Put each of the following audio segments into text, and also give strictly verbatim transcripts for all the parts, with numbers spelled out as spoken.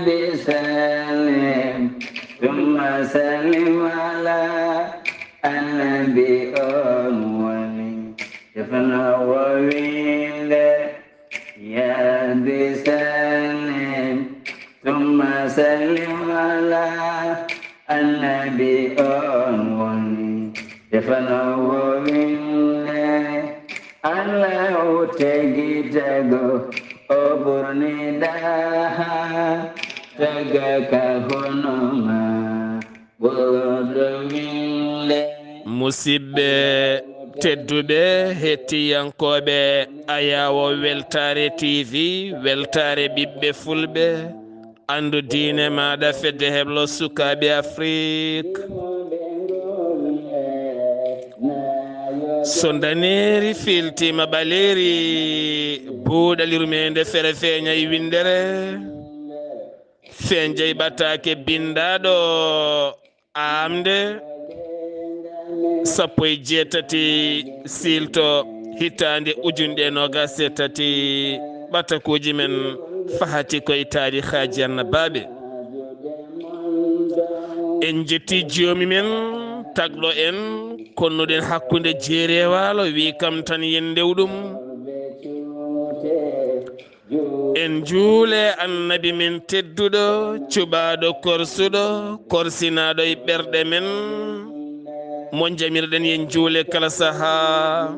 Bi sallim, thumma sallim ala annabi on woni. Defno wo winde, ya bi sallim, thumma sallim ala annabi on woni. Defno wo winde, Allahu tagi tago, o ɓurni daha, taga ka hono ma, ɓurɗo winde. Musidɓe tedduɓe, hettiyankooɓe Ayawo Weltaare T V, Weltaare Ɓiɓɓe Fulɓe, Anndu diine maaɗa, Fedde Heblo Sukaaɓe Afrik. So ndaneeri filtiima ɓaleeri, buuɗali rumeende fere feeña e winndere. Feeñjay ɓataake binndaaɗo aamde sappo e jeetati siilto hitaande ujunɗe e noogaas e tati. Ɓatakuuji men fahati koye taarihaaji annabaaɓe. En njetti joomi men tagɗo en, konnuɗen hakkunde jeeri e waalo, wi kam tan yen ndew ɗum. En njuule annabi men tedduɗo, cuɓaaɗo korsuɗo, korsinaaɗo e ɓerɗe men, mo jamirɗen en njuule kala sahaa.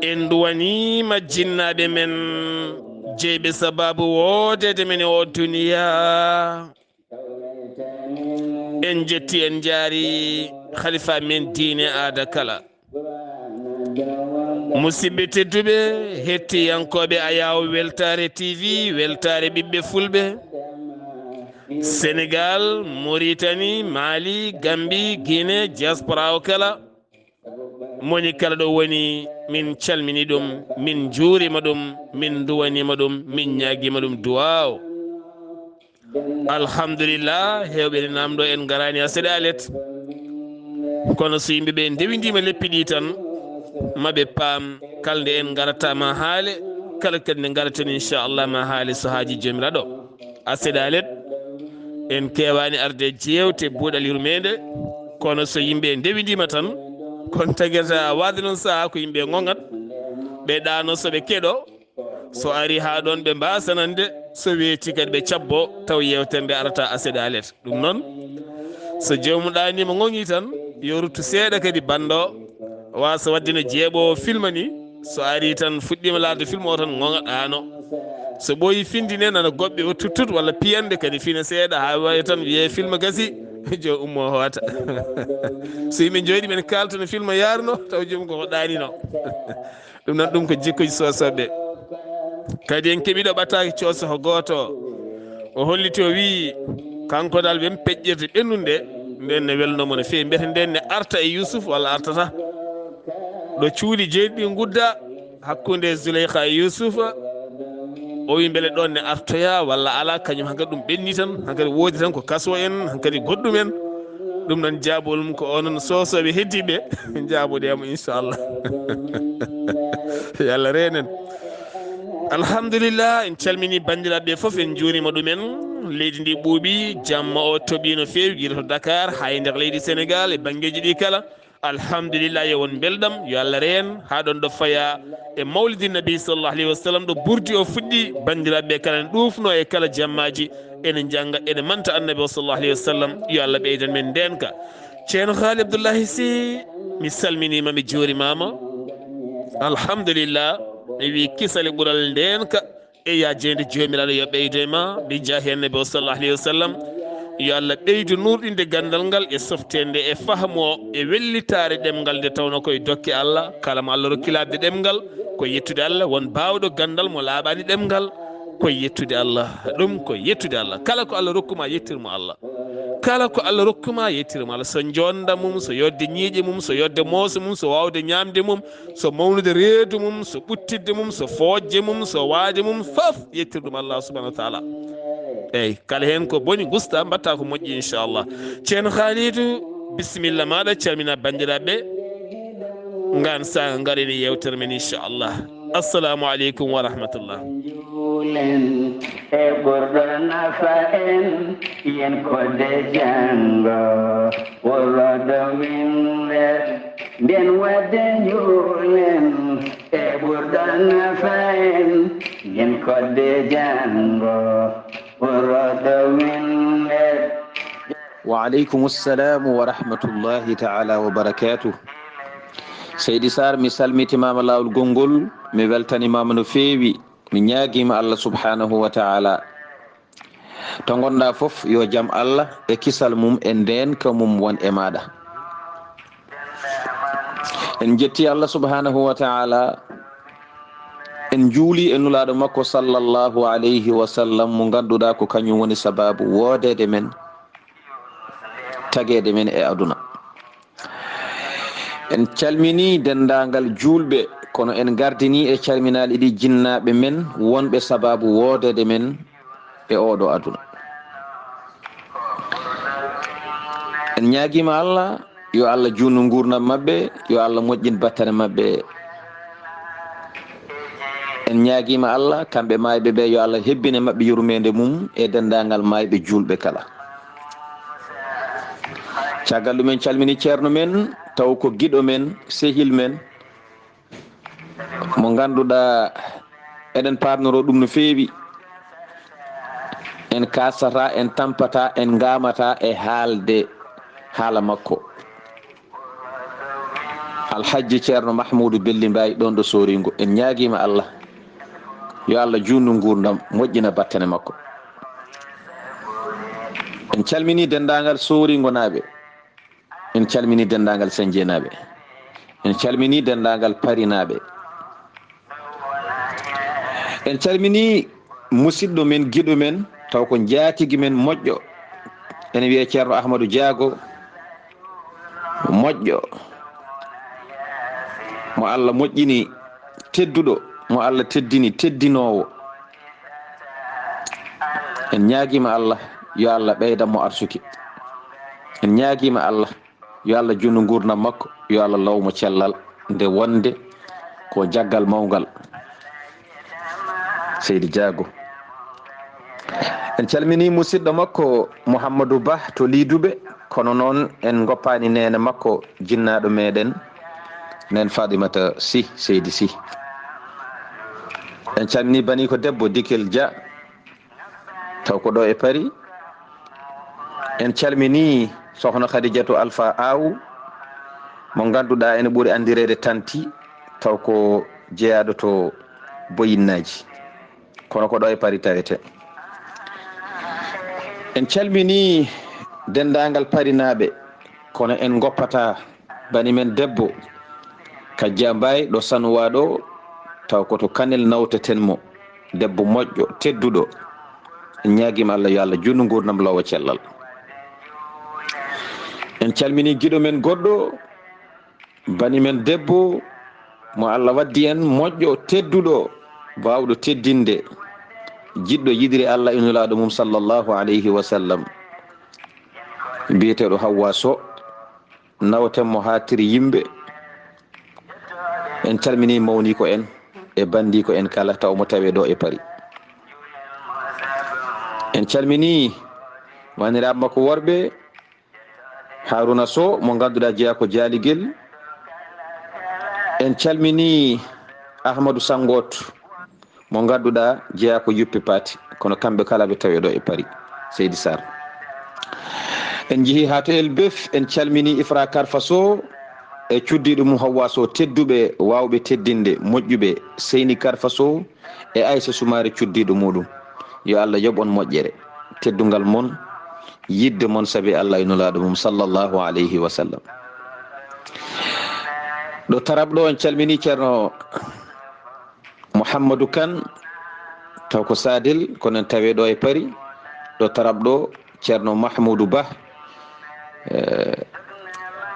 En nduwaniima jinnaaɓe men, jeyɓe sabaabu woodeede men e oo duniyaa. En njetti, en njaari khalifa men diine aada kala. Musidɓe tedduɓe, hettiyankooɓe Ayawo Weltaare T V, Weltaare Ɓiɓɓe Fulɓe, Senegal, Mauritanie, Mali, Gambie, Guinée, diaspora o kala, moni kala ɗo woni, min calmini ɗum, min njuurima ɗum, min nduwanima ɗum, min ñaagima ɗum duwaaw. Alhamdulillah, heewɓe ne namdo en ngaraani aseede alet. Kono so yimɓe ɓe ndewindiima leppi ɗi tan, maɓe paam kalde en ngarata ma haale, kala kadi nde ngaraten inchallah ma haale so haaji joomiraaɗo. Aseede alet, en keewaani arde jeewte buuɗal yurmeende, kono so yimɓe ndewindiima tan, kon tagirta waade noon sahaa ko yimɓe gongat, ɓe ɗaano so ɓe keɗo, so ari haa ɗoon ɓe mbaasanande, so weeti kadi ɓe cabbo, taw yeewtere nde arata aseede alet. Ɗum noon, so joomum ɗaaniima ŋoŋi tan, yo ruttu seeɗa kadi banndo, waasa waɗde no jeeɓoowo filma ni, so ari tan fuɗɗiima laatde film o tan ŋoŋa ɗaano. So ɓooyi findine nana goɓɓe o tuttut walla piyande kadi fina seeɗa haa wayi tan wiyee film gasi, jo ummo hoota. So yimɓe njooɗi men kaalta no film yaaruno, taw joomum koko ɗaanino. Ɗum noon, ɗum ko jikkuji sosoɓe. Kadi en keɓi ɗo ɓataake cooso ko gooto. O holliti, o wii, kanko dal ɓen peƴƴirde ɓennunde, nden ne welnoo mo no feewi. Mbiyete nden ne arta e Yuusuf walla artata? Ɗo cuuɗi jeeɗiɗi ngudda hakkunde Zuleyka e Yuusufa, o wii mbele ɗon ne artoya walla alaa, kañum hankadi ɗum ɓenni tan, hankadi woodi tan ko kaso en, hankadi goɗɗum en. Ɗum noon, jaabol mum ko onon soosooɓe heddiiɓe, njaaboɗe mo, inchallah. Yo Allah reenen. Alhamdulillah, en calmini banndiraaɓe fof, en njuurima ɗumen. Leydi ndi ɓuuɓi, jamma o toɓi no feewi, gila to Dakar, hay nder leydi Sénégal, e banngeeji ɗi kala. Alhamdulillah, yo won mbelɗam, yo Allah reen haa ɗon ɗo faya e mawlidi nabi sallallahu alayhi wa sallam, ɗo burdi o fuɗɗi, banndiraaɓe kala ne ɗuufno e kala jammaaji, ene njannga, ene manta annabi o sallallahu alayhi wa sallam. Yo Allah ɓeydan men ndeenka. Ceerno Haali Abdullahi Si, mi salminiima, mi juurimaama. Alhamdulillah, mi wii kisal e ɓural ndeenka e yaajeende Joomiraaɗo yo ɓeydo e ma, bi jaahi annabi o sallallahu alayhi wa sallam. Yo Allah ɓeydu nuurɗinde ganndal ngal e softeende e fahmu o e wellitaare ɗemngal nde tawnoo ko e dokke Allah. Kala mo Allah rokki laaɓde ɗemngal, ko yettude Allah. Won baawɗo ganndal mo laaɓaani ɗemngal, ko yettude Allah. Ɗum ko yettude Allah. Kala ko Allah rokku ma, yettir mo Allah. Kala ko Allah rokku ma, yettir mo Allah. So njoonda mum, so yodde ñiiƴe mum, so yodde mooso mum, so waawde ñaamde mum, so mawnude reedu mum, so ɓuttidde mum, so foojje mum, so waade mum, fof yettir ɗum Allah subhanahu wa taala. Eyi, kala heen ko boni, ngusta, mbaɗta ko moƴƴi, inchallah. Ceerno Khalidou, bisimilla maaɗa, calmina banndiraaɓe. Ngaan saanga ngareni yeewtere men, inchallah. Assalamu aleykum wa rahmatullah. Len e ɓurɗo nafa en, yen kodde janngo, woroɗo winde, nden wadde njuulen e ɓurɗo nafa en, yen kodde janngo, woroɗo winde. Wa aleykum assalamu wa rahmatullahi ta'ala wa barakatuh. Seydi Sarr, mi salmitimaama laawol gonngol, mi weltanimaama no feewi. Mi ñaagiima Allah subhanahu wa ta'ala, to ngonɗaa fof, yo jam Allah e kisal mum e ndeenka mum won e maaɗa. En njetti Allah subhanahu wa ta'ala, en njuuli e Nulaaɗo makko sallallahu alayhi wa sallam, mo ngannduɗaa ko kañum woni sabaabu woodeede men, tageede men e aduna. En calminii denndaangal juulɓe, kono en ngardinii e calminaali ɗi jinnaaɓe men wonɓe sabaabu woodeede men e ooɗo aduna. En ñaagiima Allah, yo Allah juutnu nguurndam maɓɓe, yo Allah moƴƴin battane maɓɓe. En ñaagiima Allah, kamɓe maayɓe ɓe, yo Allah hebbine maɓɓe yurmeende mum e denndaangal maayɓe juulɓe kala. Caggal ɗum en calmini ceerno men, taw ko giɗo men, sehil men, mo ngannduɗaa eɗen paarnoroo ɗum no feewi. En kaasata, en tampata, en ngaamata e haalde haala makko. Alhajji Ceerno Mahmuudu Belli Mbaay, ɗoon ɗo Sooringo. En ñaagiima Allah, yo Allah juutnu nguurndam, moƴƴina battane makko. En calminii denndaangal Sooringonaaɓe. En calminii denndaangal Senjeenaaɓe. En calminii denndaangal Parinaaɓe. En calminii musidɗo men, giɗo men, taw ko njaatigi men moƴƴo. Ene wiyee Ceerno Ahmadu Jaago, moƴƴo, mo Allah moƴƴini, tedduɗo, mo Allah teddini, teddinoowo. En ñaagiima Allah, yo Allah ɓeydan mo arsuki. En ñaagiima Allah, yo Allah juutnu nguurndam makko, yo Allah law mo cellal nde wonde ko jaggal mawngal. Seydi Jaago. En calminii musidɗo makko Mouhamadou Ba to Liiduɓe, kono noon en ngoppaani neene makko, jinnaaɗo meɗen, neen Fatimata Sy, Seydi Sy. En calminii banii ko debbo Dikel Dia, taw ko ɗo e Paris. En calminii Sohna Khadijatou Alpha Aw, mo ngannduɗaa ene ɓuri anndireede Tanti, taw ko jeyaaɗo to Boyinnaaji, kono ko ɗo e Paris tawetee. En calminii denndaangal Parinaaɓe, kono en ngoppataa bani men debbo Kajja Mbaay ɗo Sanuwaa ɗo, taw ko to Kanel nawteten mo, debbo moƴƴo, tedduɗo. En ñaagiima Allah, yo Allah juutnu nguurndam, lawa cellal. En calminii giɗo men goɗɗo, bani men debbo, mo Allah waddi en moƴƴo, tedduɗo, baawɗo teddinde, jiɗɗo yiɗiri Allah e Nulaaɗo mum sallallahu alayhi wa sallam, biyeteeɗo Hawwa Sow. Nawten mo haa tiri yimɓe. En calminii mawniiko en e banndiiko en kala, taw mo tawee ɗo e Paris. En calminii maaniraaɓe makko worɓe, Haruna Sow, mo ngannduɗaa jeyaa ko Jaaligel. En calminii Ahmadou Sanngoot, mo ngannduɗaa jeyaa ko Yuppe Paati, kono kamɓe kala ɓe tawee ɗo e Paris, Seydi Sarr. En njehii haa to Elbeuf, en calminii Ifra Karfa Sow e cuddiiɗo mum Hawwa Sow, tedduɓe, waawɓe teddinde, moƴƴuɓe, Seyni Karfa Sow e Aysa Sumaare cuddiiɗo muɗum. Yo Allah yoɓ on moƴƴere, teddungal mon, yiɗde mon sabi Allah e Nulaaɗo mum sallallahu alayhi wa sallam. Ɗo Tarab ɗo en calminii Ceerno Mouhamadou Kane, taw ko Sadel, kono en tawee ɗo e Paris, ɗo Tarab ɗo, Ceerno Mahmoudou Ba, eh,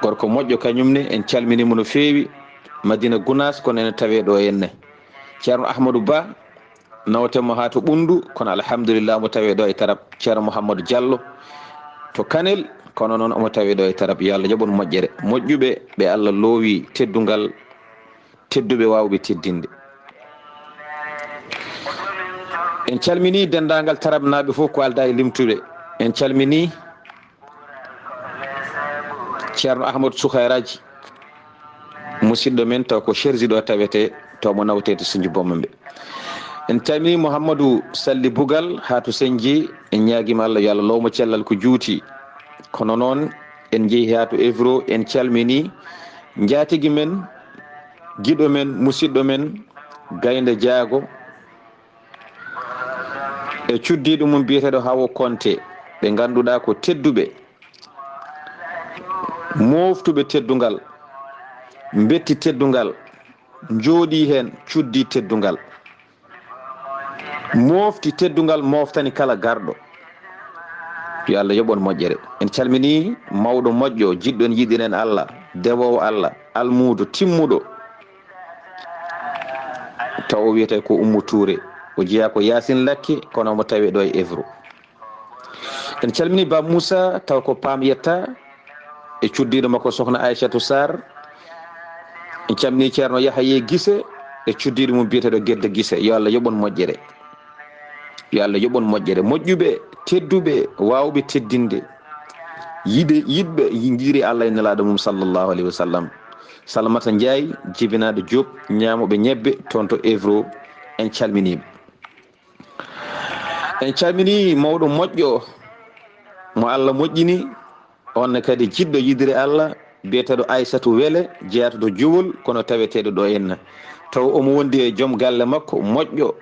gorko moƴƴo kañum ne, en calminii mo no feewi, Madina Gounass, kono ene tawee ɗo henne. Ceerno Ahmadou Ba, nawten mo haa to Ɓunndu, kono alhamdulillah mo tawee ɗo e Tarab, Ceerno Mouhamadou Diallo, to Kanel, kono noon omo tawee ɗo e Tarab, yo Allah yoɓ on moƴƴere. Moƴƴuɓe ɓe Allah loowi teddungal, tedduɓe waawɓe teddinde. En calminii denndaangal Tarabnaaɓe fof ko aldaa e limtude. En calminii Ceerno Ahmadu Sukayraaji, musidɗo men, taw ko Cherzi ɗo tawetee, taw mo nawetee to Sinju Bombe. En calminii Mouhamadou Salli Bugal haa to Senji. En ñaagiima Allah yo Allah lowmo cellal ko juuti. Kono noon, en njehii haa to Evro, en calminii njaatigi men, giɗo men, musidɗo men, Gaynde Jaago, e cuddiiɗo mum biyeteeɗo Hawo Konte, ɓe ngannduɗaa ko tedduɓe, mooftuɓe teddungal, mbetti teddungal, njooɗii heen, cuddii teddungal, moofti teddungal, mooftani kala garɗo. Yo Allah yoɓ on moƴƴere. En calminii mawɗo moƴƴo, jiɗɗo en, yiɗiren Allah, dewoowo Allah, almuudo timmuɗo. Taw o wiyetee ko Ummu Tuure, o jeyaa ko Yaasin Lakke, kono omo tawee ɗo e Evro. En calminii Ba Moussa, taw ko Paam Yetta, e cuddiiɗo makko Sokhna Aissatou Sarr. En calminii Ceerno Yahaya Gise e cuddiiɗo mum biyeteeɗo Gedda Gise. Yo Allah yoɓ on moƴƴere. Yo Allah yoɓ on moƴƴere. Moƴƴuɓe, tedduɓe, waawɓe teddinde, yiɗe, yiɗɓe, yi-, njiɗiri Allah e Nelaaɗo mum sallallahu alayhi wa sallam. Salamata Njaay, jibinaaɗo Diop, ñaamooɓe ñebbe, toon to Evro, en calminiiɓe. En calminii mawɗo moƴƴo mo Allah moƴƴini, on ne kadi jiɗɗo yiɗiri Allah, biyeteeɗo Aysatu Wele, jeyaaɗo to Jowol, kono taweteeɗo ɗo henna. Taw omo wondi e joom galle makko moƴƴo,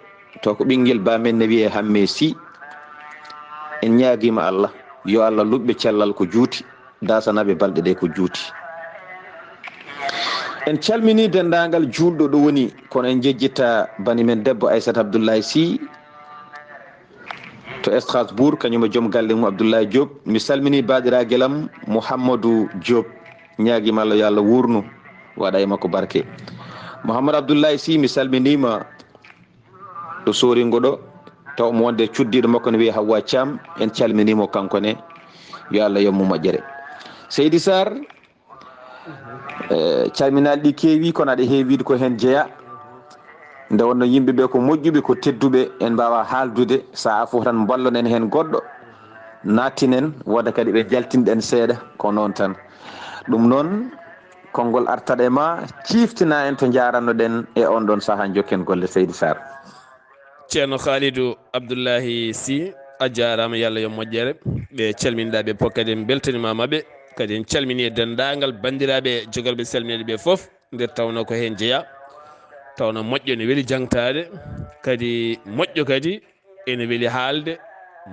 taw ko ɓinngel baamen ne wiyee Hammee Sih. En ñaagiima Allah, yo Allah luɓɓe cellal ko juuti, daasanaɓe balɗe ɗe ko juuti. En calminii denndaangal juulɗo ɗo woni, kono en njejjittaa bani men debbo Aysata Abdullahi Sih to Strasbourg, kañum e joom galle mum Abdullahi Diop. Mi salminii baadiraagel am Mouhamadou Diop, ñaagiima Allah yo Allah wuurnu, waɗa e makko barke. Mouhamadou Abdullahi Sih, mi salminiima ɗo Sooringo ɗo, taw omo wonde cuddiiɗo makko ne wiyee Hawwa Caam, en calminiimo kanko ne, yo Allah yoɓ mo moƴƴere. Seydi Sarr, eh, calminaali ɗi keewi, kono aɗa heewi wiide ko heen jeyaa. Nde wonno yimɓe ɓe ko moƴƴuɓe, ko tedduɓe, en mbaawaa haaldude, sahaa fof tan mballoɗen heen goɗɗo, naattinen, wooda kadi ɓe njaltinɗen seeɗa, ko noon tan. Ɗum noon, konngol artat e ma, ciiftina en to njaaranno-ɗen e oon ɗoon sahaa, njokken golle, Seydi Sarr. Ceerno Khalidou Abdoulahi Sy, a jaaraama, yo Allah yoɓ moƴƴere. Ɓe calminiɗaa ɓe fof kadi, en mbeltaniima maɓɓe. Kadi en calminii e denndaangal banndiraaɓe jogalɓe salmineede ɓe fof, nde tawnoo ko heen jeyaa. Tawnoo moƴƴo ne weli jaŋtaade, kadi moƴƴo kadi ene weli haalde.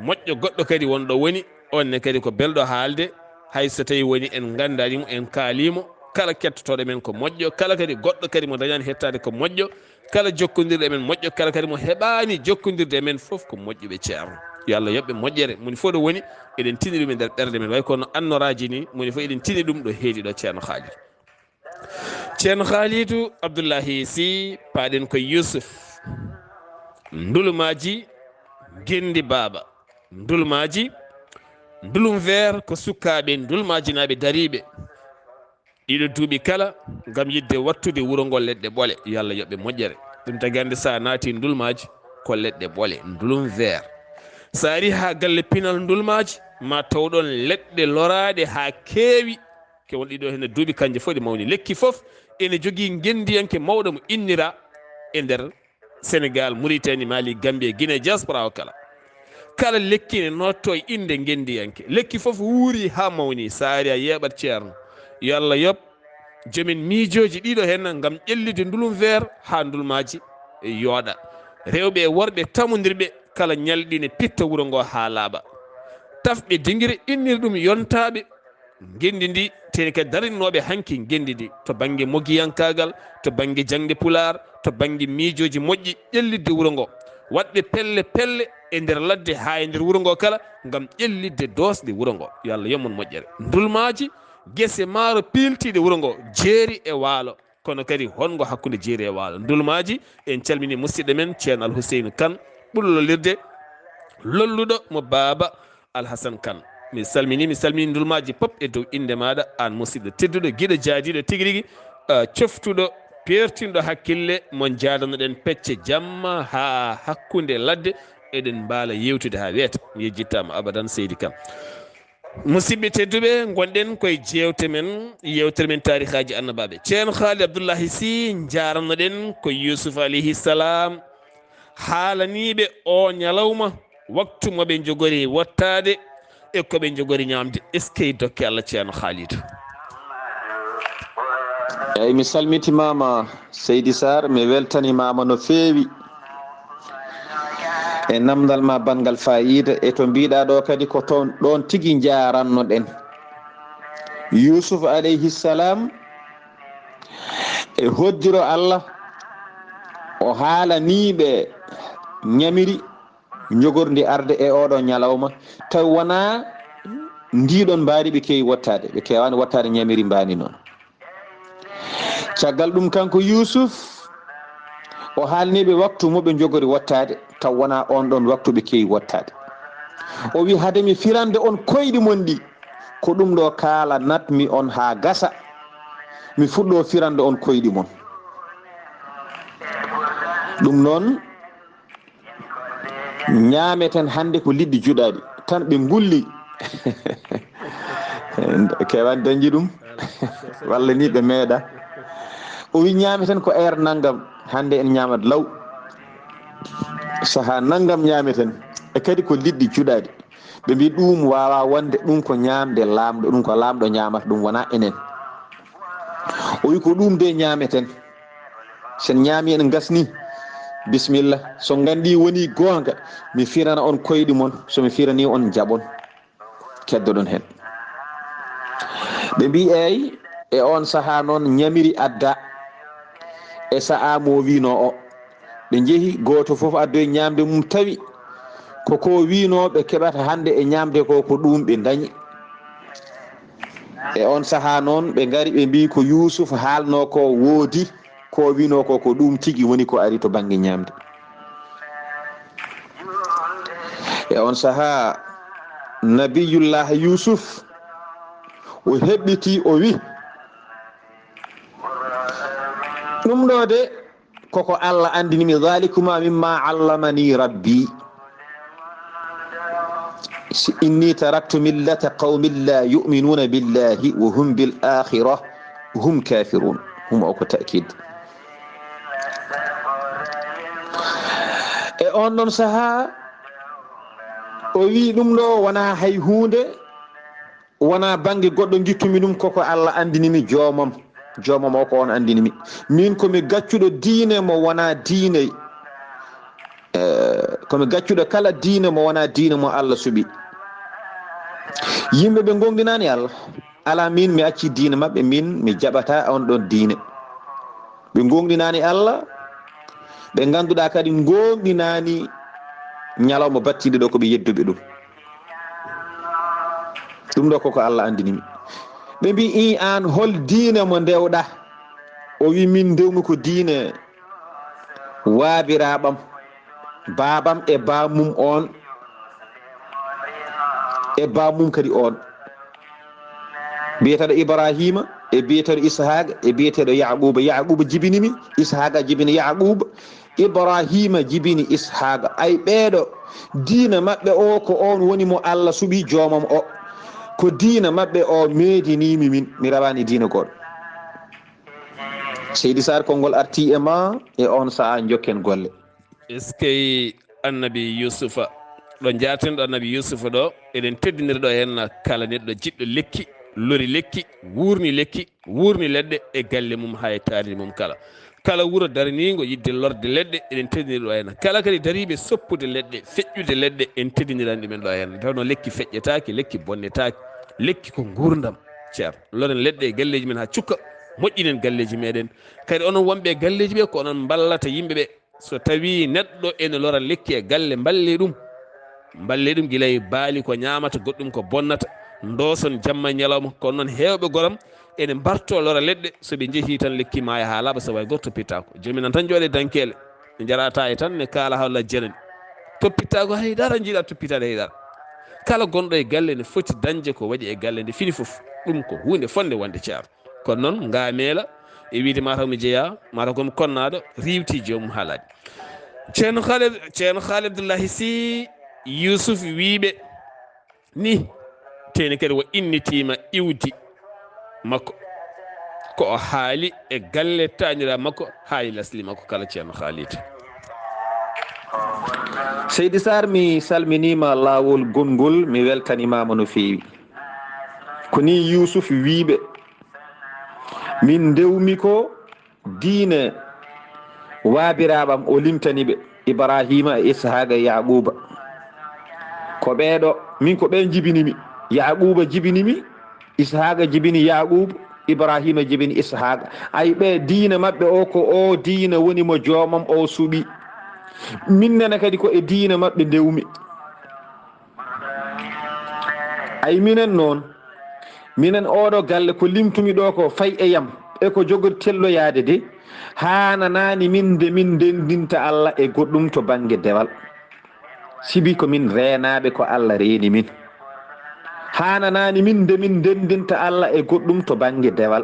Moƴƴo goɗɗo kadi won ɗo woni, oon ne kadi ko belɗo haalde, hay so tawii woni en nganndaani mo, en kaalii mo. Kala kettotooɗo men ko moƴƴo, kala kadi goɗɗo kadi mo dañaani hettaade ko moƴƴo, kala jokkondirɗo e men moƴƴo, kala kadi mo heɓaani jokkondirde e men fof ko moƴƴuɓe, Ceerno. Yo Allah yoɓ ɓe moƴƴere, moni fof ɗo woni, eɗen tini ɗum e nder ɓerɗe men, way kono annoraaji ni, moni fof eɗen tini ɗum ɗo heedi ɗo, Ceerno Khalidou. Ceerno Khalidou Abdoulahi Sy, paaɗen ko Youssouf. Ndulmaaji, Genndi Baaba. Ndulmaaji, Ndulum Vert ko sukaaɓe Ndulmaajinaaɓe dariiɓe. Ɗiɗo duuɓi kala, ngam yiɗde waɗtude wuro ngo leɗɗe ɓole. Yo Allah yoɓ ɓe moƴƴere. Ɗum tagi hannde so a naati Ndulmaaji, ko leɗɗe ɓole, Ndulum Vert. So a ari haa galle pinal Ndulmaaji, ma taw ɗoon leɗɗe loraaɗe haa keewi. Ke won ɗiɗo heen duuɓi, kanje fof ɗe mawni. Lekki fof ene jogii ngenndiyanke mawɗo mo innira e nder Senegal, Mauritanie, Mali, Gambie, Guinée, diaspora o kala. Kala lekki ne nootto e innde ngenndiyanke. Lekki fof wuuri haa mawni. So a ari a yeeɓat, Ceerno. Yo Allah yoɓ joom en miijooji ɗiɗo heen ngam ƴellitde Ndulum Vert haa Ndulmaaji yooɗa. Rewɓe e worɓe tamondirɓe kala ñalɗi ne pitta wuro ngo haa laaɓa. Tafɓe dingire innir ɗum yontaaɓe ngenndi ndi, teni kadi darinnooɓe hanki ngenndi ndi to bannge mogiyankaagal, to bannge jaŋde Pulaar, to bannge miijooji moƴƴi ƴellitde wuro ngo. Waɗɓe pelle pelle e nder ladde haa e nder wuro ngo kala ngam ƴellitde doosɗe wuro ngo. Yo Allah yoɓ mon moƴƴere. Ndulmaaji, gese maaro piiltiiɗe wuro ngo, jeeri e waalo. Kono kadi hongo hakkunde jeeri e waalo? Ndulmaaji, en calminii musidɗo men Ceerno Alhuseynu Kan, ɓurɗo lollirde Lolluɗo mo Baaba Alhasan Kan. Mi salminii, mi salminii Ndulmaaji pop e dow innde maaɗa, aan musidɗo tedduɗo, giɗo jaadiiɗo tigi rigi, ah, coftuɗo, peertinɗo hakkille mo njaadanoɗen pecce jamma haa hakkunde ladde, Eɗen mbaala yewtude haa weeta. Mi yejjittaama abadan, seydi Kan. Musidɓe tedduɓe, ngonɗen koye jeewte men, yewtere men taarikaaji annabaaɓe. Ceerno Haali Abdullahi Sy, njaarannoɗen ko Yuusuf alayhi salaam haalaniiɓe o ñalawma, waktu mo ɓe njogori wottaade e ko ɓe njogori ñaamde. Eskey dokke Allah, Ceerno Haalidu. Eyi, mi salmitimaama, Seydi Sarr, mi weltanimaama no feewi e namdal ma banngal faayiida, e to mbiɗa ɗo kadi ko toon, ɗoon tigi njaarannoɗen. Yuusuf alayhi salaam e hoddiro Allah, o haalaniiɓe ñamiri njogordi arde e oɗo ñalawma, taw wonaa ndiɗon mbaadi ɓe keewi wottaade, ɓe keewaani wottaade ñamiri mbaandi noon. Caggal ɗum, kanko Yuusuf, o haalni ɓe waktu mo ɓe njogori wottaade, taw wonaa oon ɗoon waktu ɓe keewi wottaade. O wi, "Hade mi firande on koyɗi mon ɗi, ko ɗum ɗo kaala natmi on haa gasa, mi fuɗɗo firande on koyɗi mon." Ɗum noon, ñaameten hannde ko liɗɗi juɗaaɗi tan ɓe ngulli. Keewaani dañde ɗum. Walla ni ɓe meeɗa. O wi, "Ñaameten ko heure nanngam, hannde en ñaamat law. Sahaa nanngam ñaameten." E kadi ko liɗɗi juɗaaɗi. Ɓe mbi, "Ɗum waawaa wonde, ɗum ko ñaamde laamɗo, ɗum ko laamɗo ñaamata, ɗum wonaa enen." O wi, "Ko ɗum de ñaameten. Sen ñaami en ngasni, bisimilla. So nganndi woni goonga, mi firana on koyɗi mon. So mi firani on, njaɓon. Keddoɗon heen." Ɓe mbi, "Eey, e oon sahaa noon ñamiri adda e sa'a mo wiino o." Ɓe njehi, gooto fof addoyi ñaamde mum, tawi ko ko wiino ɓe keɓata hannde e ñaamde ko, ko ɗum ɓe ndañi. E oon sahaa noon, ɓe ngari, ɓe mbi, "Ko Yuusuf haalno ko woodi, ko wiino ko, ko ɗum tigi woni ko ari to bannge ñaamde." E oon sahaa, Nabiyullah Yuusuf, o heɓɓiti, o wi, "Ɗum ɗo de, koko Allah anndini mi, "Dhalikuma mimma allamani Rabbi." Si, "Inni taraktu millata qawmin la yu'minuna billahi wa hum bil akhirah hum kafirun." Hum o ko ta'kid. E on ɗon sahaa, o wi, "Ɗum ɗo wonaa hay huunde, wonaa bannge goɗɗo ngittumi ɗum, koko Allah anndini mi, joomam. Joomam o ko on anndini mi. Min ko mi gaccuɗo diine mo wonaa diine, eh, ko mi gaccuɗo kala diine mo wonaa diine mo Allah suɓi." Yimɓe ɓe ngongdinaani Allah. Alaa, min mi acci diine maɓɓe, min mi jaɓataa on ɗon diine. Ɓe ngongdinaani Allah, ɓe ngannduɗaa kadi ngongdinaani ñalawma battiiɗo ɗo ko ɓe yedduɓe ɗum. Ɗum ɗo koko Allah anndini mi. Ɓe mbi, "Ii, aan hol diine mo ndewɗaa?" O wi, "Min ndewmi ko diine waabiraaɓam, baabam e baamum on, e baamum kadi on." Biyeteeɗo Ibrahima, e biyeteeɗo Ishaaqa, e biyeteeɗo Yaquuba. Yaquuba jibini mi, Ishaaqa jibini Yaquuba, Ibrahima jibini Ishaaqa. Ay, ɓeeɗo, diina maɓɓe o ko on woni mo Allah suɓi, joomam o. Ko diina maɓɓe o meedinimi min, mi rawaani diina goɗɗo. Seydi Sarr, konngol arti e ma, e on sa'a njokken golle. Eskey annabi Yuusufa. Ɗo njaaten ɗo annabi Yuusufa ɗo, eɗen teddinira ɗo heen kala neɗɗo jiɗɗo lekki, lori lekki, wuurni lekki, wuurni leɗɗe e galle mum haa e taariri mum kala. Kala wuro daraniingo yiɗde lorde leɗɗe, eɗen teddinira ɗo heen. Kala kadi dariiɓe soppude leɗɗe, feƴƴude leɗɗe, en teddiniran ɗumen ɗo heen. Nde tawnoo lekki feƴƴetaake, lekki bonnetaake, lekki ko nguurndam. Ceerno, loren leɗɗe e galleeji men haa cukka, moƴƴinen galleeji meɗen. Kadi onon wonɓe e galleeji ɓe, ko onon mballata yimɓe ɓe. So tawii neɗɗo ene lora lekki e galle, mballee ɗum. Mballee ɗum gila e baali ko ñaamata, goɗɗum ko bonnata, ndooson jamma e ñalawma. Kono noon heewɓe goram ene mbartoo lora leɗɗe, so ɓe njehii tan lekki maaya haa laaɓa, so way gooto toppitaako. Joomum en tan jooɗe dankeele, ɓe njarataa e tan ne kaala haa walla jenani. Toppitaako hay dara, njiɗaa toppitaade hay dara. Kala gonɗo e galle ne foti dañde ko waɗi e galle nde fini fof. Ɗum ko huunde fotnde wonde, Ceerno. Kono noon, ngaameela e wiyde mataw mi jeyaa, mataw ko mi konnaaɗo, riiwti joomum haalaaji. Ceerno Khalid, Ceerno Khalid Abdullahi Sy, Yusuf wiiɓe ni, teni kadi o innitiima iwdi makko. Ko o haali e galle taanira makko, haali lasli makko kala, Ceerno Khalid. Seydi Sarr, mi salminiima laawol gonngol, mi weltanimaama no feewi. Ko ni Yusuf wiiɓe, min ndewmi ko diine waabiraaɓam, o limtani ɓe, Ibrahima e Ishaqa e Yaquba. Ko ɓeeɗo, min ko ɓe jibini mi. Yaquba jibini mi, Ishaqa jibini Yaqub, Ibrahima jibini Ishaqa. Ay, ɓe diine maɓɓe o, ko o diine woni mo joomam o suɓi. Min nene kadi ko e diine maɓɓe ndewmi. Ay, minen noon, minen oɗo galle ko limtumi ɗo ko fay e yam e ko jogori telloyaade de, haananaani min de min ndenndinta Allah e goɗɗum to bannge dewal. Sibi ko min reenaaɓe ko Allah reeni min. Haananaani min de min ndenndinta Allah e goɗɗum to bannge dewal.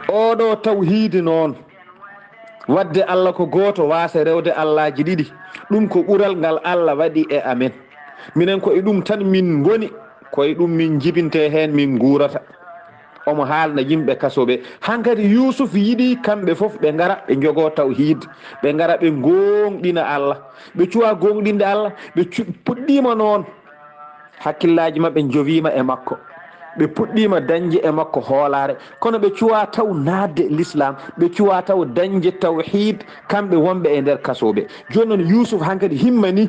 Oɗo tawhiidi noon, waɗde Allah ko gooto, waasa rewde Allaaji ɗiɗi, ɗum ko ɓural ngal Allah waɗi e amen. Minen ko e ɗum tan min ngoni, ko e ɗum min jibinte heen, min nguurata. Omo haalna yimɓe kaso ɓe. Hankadi Yuusuf yiɗi kamɓe fof ɓe ngara, ɓe njogoo tawhiid, ɓe ngara, ɓe ngoongɗina Allah. Ɓe cuwa goongɗinde Allah, ɓe cu-, puɗɗiima noon. Hakkillaaji maɓɓe njowiima e makko. Ɓe puɗɗiima dañde e makko hoolaare, kono ɓe cuwa taw naatde lislaam, ɓe cuwa taw dañde tawhiid, kamɓe wonɓe e nder kasooɓe. Jooni noon, Yuusuf hankadi himmanii,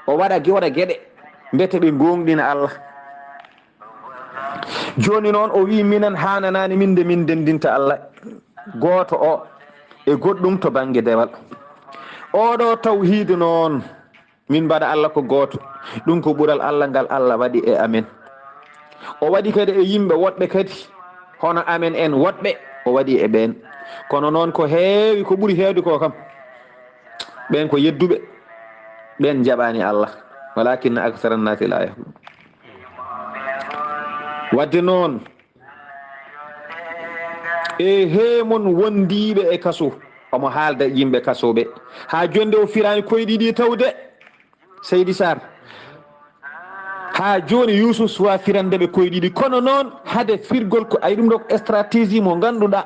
o waɗa ge-, waɗa geɗe, mbete ɓe ngoongɗina Allah. Jooni noon, o wiyi, minen haananaani min de min ndenndinta Allah gooto o e goɗɗum to bannge dewal. Oɗo tawhiid noon, min mbaɗa Allah ko gooto. Ɗum ko ɓural Allah ngal Allah waɗi e amen. O waɗi kadi e yimɓe woɗɓe kadi, hono amen en woɗɓe, o waɗi e ɓeen. Kono noon ko heewi, ko ɓuri heewde ko kam, ɓeen ko yedduɓe, ɓeen njaɓaani Allah. Walakinna aksara nnaasi laa yahkumun. Wadde noon, e heemon wondiiɓe e kaso, omo haalda yimɓe kaso ɓe. Haa jonde o firaani koyɗi ɗi tawde, Seydi Sarr. Haa jooni Yuusuf suwa firande ɓe koyɗi ɗi. Kono noon, hade firgol ko, ay, ɗum ɗo ko stratégie mo ngannduɗaa.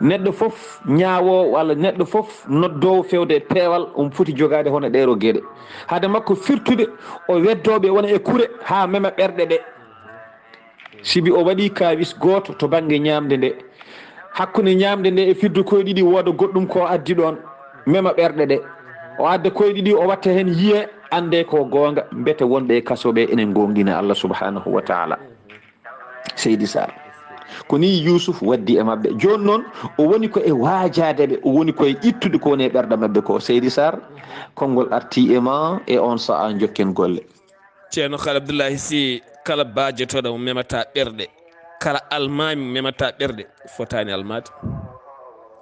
Neɗɗo fof ñaawoowo walla neɗɗo fof noddoowo fewde e peewal, omo foti jogaade hono ɗeeɗo geɗe. Hade makko firtude, o weddoo ɓe wona e kure haa mema ɓerɗe ɗe. Sibi o waɗi kaawis gooto to bannge ñaamde nde. Hakkunde ñaamde nde e firdu koyɗi ɗi, wooda goɗɗum ko addi ɗoon, mema ɓerɗe ɗe. O adda koyɗi ɗi, o watta heen yiye, annde ko goonga, mbete wonɓe e kaso ɓe ene ngoongɗina Allah subhanahu wa taala. Seydi Sarr. Ko ni Yuusuf waddi e maɓɓe. Jooni noon, o woni ko e waajaade ɓe, o woni ko e ittude ko woni e ɓerɗe maɓɓe ko. Seydi Sarr, konngol arti e ma e on sa'a, njokken golle. Ceerno Khalil Abdullahi Sy, kala baajotooɗo mo memata ɓerɗe, kala almaami mo memata ɓerɗe, fotaani almaade.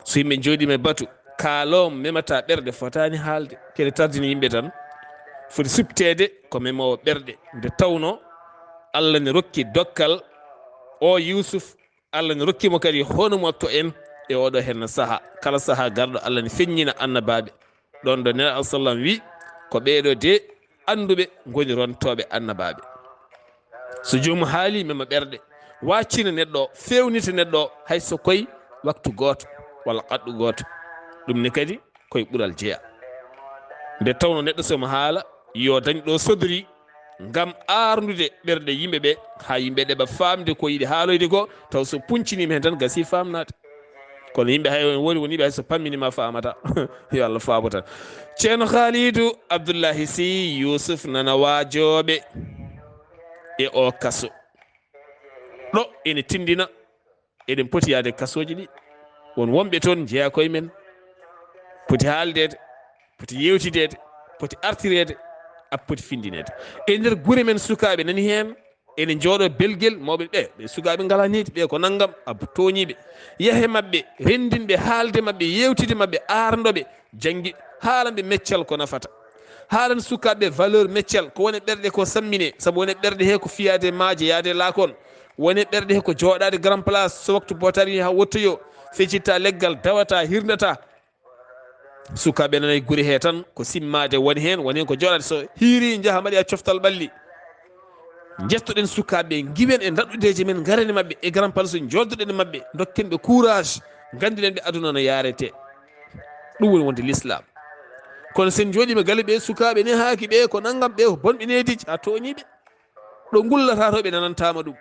So yimɓe njooɗiima e batu, kaaloowo mo memata ɓerɗe, fotaani haalde. Kene tardini yimɓe tan. Foti suɓteede ko memoowo ɓerɗe. Nde tawnoo Allah ne rokki dokkal o Yuusuf, Allah ne rokki mo kadi hono mofto en e oɗo henna saha. Kala saha garɗo, Allah ne feññina annabaaɓe. Ɗon ɗo Nelaaɗo sallam wi, ko ɓeeɗo de annduɓe ngoni rontooɓe annabaaɓe. So joomum haali, mema ɓerɗe, waccina neɗɗo o, fewnita neɗɗo o, hay so koye waktu gooto walla qaɗɗu gooto. Ɗum ne kadi koye ɓural jeya. Nde tawno neɗɗo so mo haala, yo dañ ɗo sodori ngam aarnude ɓerɗe yimɓe ɓe, haa yimɓe ɗeɓa faamde ko yiɗi haaloyde ko, taw so punciniima heen tan, gasii faamnaade. Kono yimɓe hay, woni, woni ɓe hay so pamminii ma faamata. Yo Allah faabo tan. Ceerno Khalidou Abdoulahi Sy Youssouf nana waajooɓe e o kaso. Ɗo ene tindina, eɗen poti yahde kasooji ɗi. Won wonɓe toon njeyaa koye men. Poti haaldeede, poti yeewtideede, poti artireede, a poti findineede. E nder gure men sukaaɓe nani heen, ene njooɗo belgel, mawɓe ɓe, ɓe sukaaɓe ngalaa needi, ɓe ko nanngam, a tooñii ɓe. Yahe maɓɓe, renndin ɓe, haalde maɓɓe, yeewtide maɓɓe, aarndo ɓe, janngi, haalan ɓe meccal ko nafata. Haalan sukaaɓe valeur meccal, ko woni ɓerɗe ko sammine, sabu woni ɓerɗe he ko fiyaade maaje, yaade laakon. Woni ɓerɗe he ko jooɗaade grand place, so waktu bootaari haa wottoyoo, feccitta leggal, dawata, hirnata. Sukaaɓe nana e gure he tan, ko simmaade woni heen, woni heen ko jooɗaade. So hiiri, njaha mbaɗi a coftal ɓalli. Njettoɗen sukaaɓe, ngiwen e daɗɗudeeje men, ngaren e maɓɓe e Grand Place, njooɗoɗen e maɓɓe, ndokken ɓe courage, nganndiren ɓe aduna no yaarete. Ɗum woni wonde l'islam. Kono sen njooɗiima galle ɓe, sukaaɓe ne haaki ɓe, ko nanngam ɓe, ko bonɓe neediiji, a tooñii ɓe. Ɗo ngullata to ɓe nanantaama ɗum.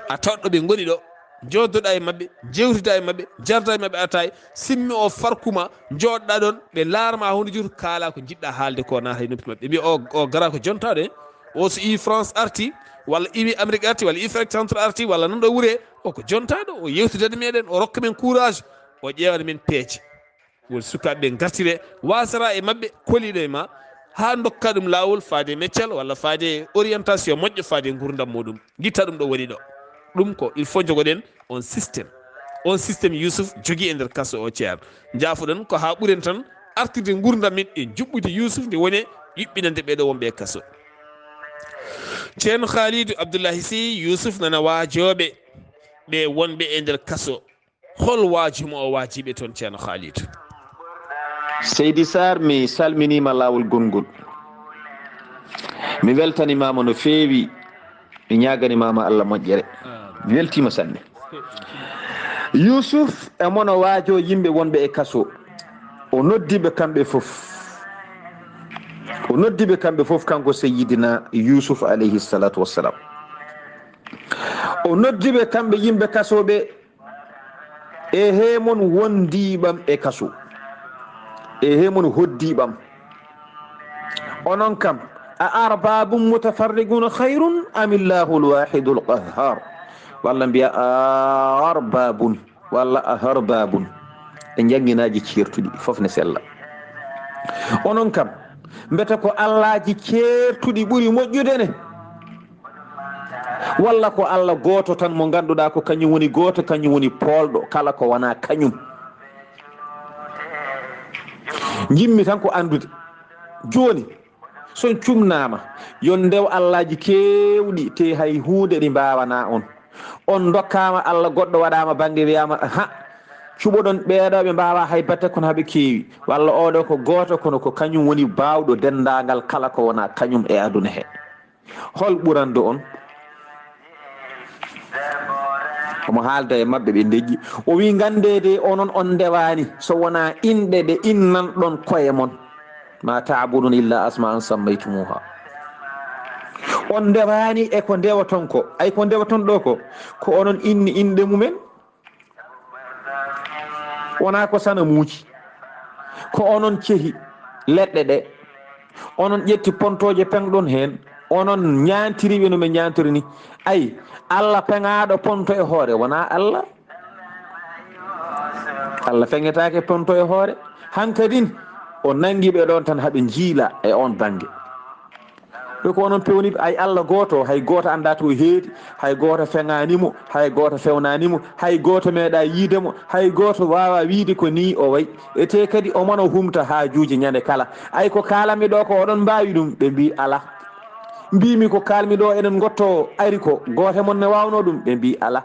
A tawat ɗo ɓe ngoni ɗo, njooɗoɗa e maɓɓe, njewtida e maɓɓe, jarda e maɓɓe, a tawi simmi o farkuma, njooɗoɗa ɗon, ɓe laarma hono juutu, kaala ko njiɗɗa haalde ko, naata e noppi maɓɓe. Ɓe mbiya o, o gara ko jontaaɗo en. O so iwi France arti, walla iwi Amérique arti, walla iwi Afrique centrale arti, walla nan ɗo wure, o ko jontaaɗo, o yewtidat meɗen, o rokka men courage, o ƴeewana men peeje. Woni sukaaɓe ɓe ngartire, wasara e maɓɓe, koliɗo e ma, haa ndokka ɗum laawol faade meccal walla faade orientation moƴƴo faade ngurdam muɗum. Ngitta ɗum ɗo woni ɗo. Ɗum ko il faut jogoɗen on système. On système Yusuf jogii e nder kaso o, ceerno. Njaafoɗon ko haa ɓuren tan artirde ngurdam men e njuɓɓudi Yusuf nde woni yuɓɓinande ɓeɗo wonɓe e kaso. Ceerno Khalidou Abdoulahi Sy, Yusuf nana waajooɓe ɓe wonɓe e nder kaso. Hol waaju mo o waajiɓe toon, ceerno Khalidou? Seydi Sarr, mi salminiima laawol gonngol. Mi weltanimaama no feewi. Mi ñaaganimaama Allah moƴƴere. Mi weltiima sanne. Yusuf e mono waajo yimɓe wonɓe e kaso. O noddi ɓe kamɓe fof. O noddi ɓe kamɓe fof, kanko Seyyidina Yusuf alayhi salatu wassalam. O noddi ɓe kamɓe yimɓe kaso ɓe. E he mon wondiiɓam e kaso? E he mon hoddiiɓam? Onon kam, a arbabun mutafarriquna khayrun am illahul wahidul qahhar? Walla mbiya arbabun, walla a harbabun. E njannginaaji ceertuɗi, fof ne sella. Onon kam, mbete ko allaaji ceertuɗi ɓuri moƴƴude ne? Walla ko Allah gooto tan mo ngannduɗaa ko kañum woni gooto, kañum woni poolɗo kala ko wonaa kañum? Njimmi tan ko anndude. Jooni, so on cumnaama, yo on ndew allaaji keewɗi, te hay huunde ɗi mbaawanaa on. On ndokkaama Allah, goɗɗo waɗaama bannge, wiyaama, "Ha, cuɓoɗon ɓeeɗo ɓe mbaawaa hay batte, kono haɓe keewi." Walla oɗo ko gooto, kono ko kañum woni baawɗo denndaangal kala ko wonaa kañum e aduna he. Hol ɓuranɗo on? Omo haalda e maɓɓe, ɓe ndeƴƴi. O wi, "Nganndeede onon on ndewaani so wonaa inɗe ɗe innanɗon koye mon. Ma ta'budun illa asma'an sammaytumuha." On ndewaani e ko ndewoton ko. Ay ko ndewoton ɗo ko, ko onon inni inɗe mumen. Wonaa ko sanamuuji, ko onon cehi leɗɗe ɗe, onon ƴetti pontooje peŋɗon heen, onon ñaantiri ɓe no ɓe ñaantiri ni. Ay, Allah peŋaaɗo ponto e hoore wonaa Allah. Allah feŋetaake ponto e hoore. Hankadin o nanngi ɓe ɗoon tan haɓe njiila e oon bannge. Ɓe ko onon pewniiɓe, ay Allah gooto, hay gooto anndaa to o heedi, hay gooto feŋaani mo, hay gooto fewnaani mo, hay gooto meeɗaa yiide mo, hay gooto waawaa wiide ko nii o wayi. E tee kadi omo no humta haajuuji ñande kala. Ay ko kaalanmi ɗo ko oɗon mbaawi ɗum? Ɓe mbii alaa. Mbiimi ko kaalmi ɗo eɗen ngottoo ari ko gooto e mon ne waawnoo ɗum? Ɓe mbii alaa.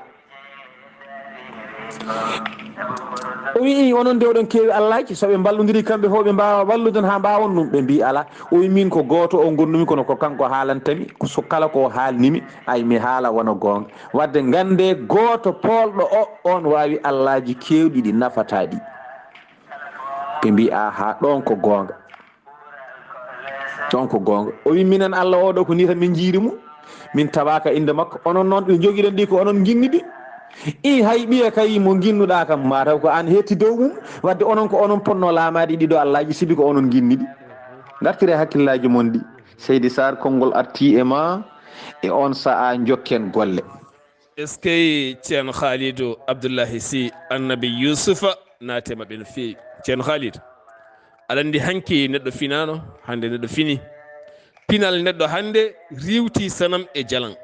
O wi'i, "Onon de oɗon keewi allaaji, so ɓe mballondiri kamɓe fof ɓe mbaawa wallude on haa mbaawon ɗum?" Ɓe mbii, "Alaa." O wi'i, "Min ko gooto o ngonnumi, kono ko kanko haalantami, ko so kala ko haalnimi, ay mi haala wona goonga. Wadde nganndee gooto poolɗo o, on waawi allaaji keewɗi ɗi nafataa ɗi." Ɓe mbii, "Aahaa, ɗoon ko goonga." Ɗoon ko goonga. O wi, "Minen Allah oɗo ko nii tan min njiiri mo. Min tawaaka innde makko. Onon noon ɓe njogiɗon ɗi ko onon nginni ɗi." I hay ɓiya kay mo nginnuɗaa kam, mataw ko aan hetti dow mum. Wadde onon ko onon ponnoo laamaade ɗiɗo allaaji, sibi ko onon nginni ɗi. Ngartire hakkillaaji mon ɗi. Seydi Sarr, konngol artii e ma e oon sa'a, njokken golle. Eskey, Ceerno Khalidou Abdoulahi Sy, Annabi Yusufa naati e maɓɓe no feewi. Ceerno Khalidou, aɗa anndi hanki neɗɗo finaano, hannde neɗɗo fini. Pinal neɗɗo hannde riiwti sanam e jalan.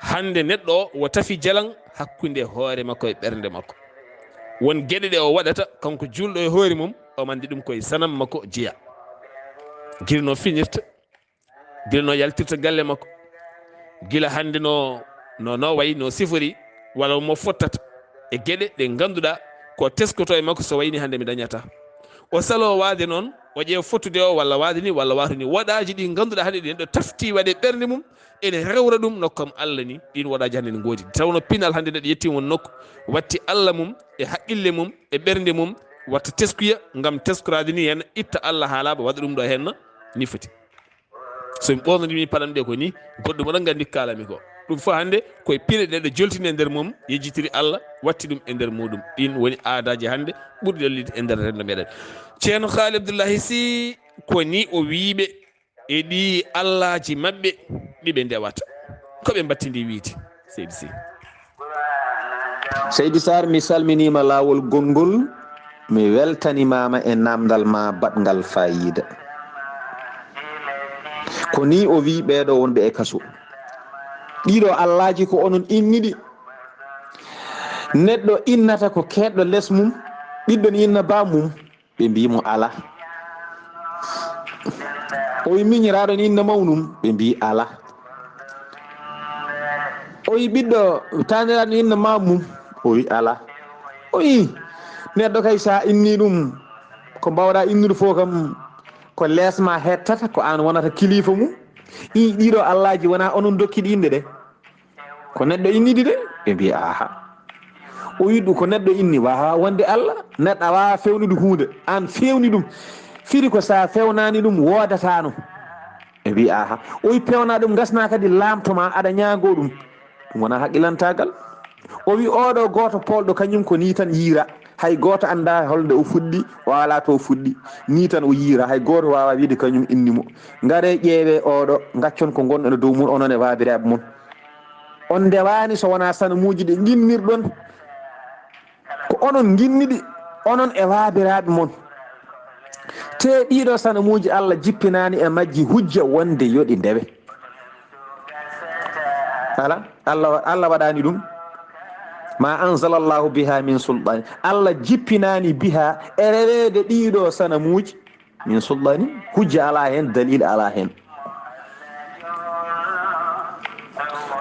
Hannde neɗɗo o, wo tafi jalan hakkunde hoore makko e ɓernde makko. Won geɗe ɗe o waɗata, kanko juulɗo e hoore mum, omo anndi ɗum koye sanam makko jeya. Gila no finirta, gila no yaltirta galle makko, gila hannde no, no, no wayi, no sifori, walla mo fottata e geɗe ɗe ngannduɗaa ko teskoto e makko, so wayni hannde mi dañata. O saloo waade noon, o ƴeewa fottude o walla waade ni walla waatu ni. Waɗaaji ɗi ngannduɗaa hannde ɗi neɗɗo tafti waɗe ɓernde mum, ene rewra ɗum no kam Allah ni. Ɗiin waɗaaji hannde ne ngoodi. Tawno pinal hannde neɗɗo yettiima won nokku, watti Allah mum e haqqille mum e ɓernde mum, watta teskuya ngam teskoraade ni heen, itta Allah haalaaba, waɗa ɗum ɗo heen ni foti. So mi ɓoornodii mi paɗan ɓe ko ni, goɗɗum oɗon nganndi ko kaalami ko. Ɗum fof hannde koye pine ɗe neɗɗo joltini e nder mum, yejjitiri Allah, watti ɗum e nder muɗum. Ɗiin woni aadaaji hannde ɓurɗi lelliɗde e nder renndo meɗen. Ceerno Haali Abdullahi Sy, ko ni o wiiɓe e ɗi allaaji maɓɓe ɗi ɓe ndewata. Ko ɓe mbattindi wiide, seydi Sy? Seydi Sarr, mi salminiima laawol gonngol, mi weltanimaama e naamndal ma baɗngal faayiida. Ko nii o wiyi ɓeeɗo wonɓe e kaso. Ɗiɗo allaaji ko onon inni ɗi. Neɗɗo innata ko keedɗo les mum, ɓiɗɗo ne inna baam mum, ɓe mbii mo alaa. O wi miñiraaɗo ne inna mawnum, ɓe mbii alaa. O wi ɓiɗɗo taaniraaɗo ne inna maam mum, o wi alaa. O wi neɗɗo kay so a inni ɗum, ko mbawɗa innude fof kam ko les ma hettata, ko aan wonata kilifa mum. I ɗiɗo allaaji wona onon dokkiɗi inɗe ɗe. Ko neɗɗo innidi de, ɓe mbii aha. O wi ɗum ko neɗɗo inni, wawa wonde Allah, neɗɗo a wawa fewnude huunde, aan fewni ɗum. Firi ko sa fewnani ɗum woodatano. Ɓe mbii aha. O wi pewna ɗum, gasna kadi laamto ma, aɗa ñaago ɗum. Ɗum wona haqqilantagal. O wi oɗo gooto polɗo kañum ko ni tan yiira. Hay gooto annda holde o fuɗɗi, o ala to o fuɗɗi. Ni tan o yiira, hay gooto wawa wiide kañum inni mo. Ngare ƴeewe oɗo, gaccon ko ngonɗon e dow mum, onon e waabiraaɓe mum. On ndewaani so wonaa sanamuuji ɗi nginnirɗon. Ko onon nginni ɗi, onon e waabiraaɓe mon. Tee ɗiɗo sanamuuji Allah jippinaani e majji hujja wonde yo ɗi ndewe. Ala, Allah, Allah waɗaani ɗum. Ma anzala Allahu biha min sultani. Allah jippinaani biha e reweede ɗiɗo sanamuuji. Min sultani, hujja alaa heen, dalil alaa heen.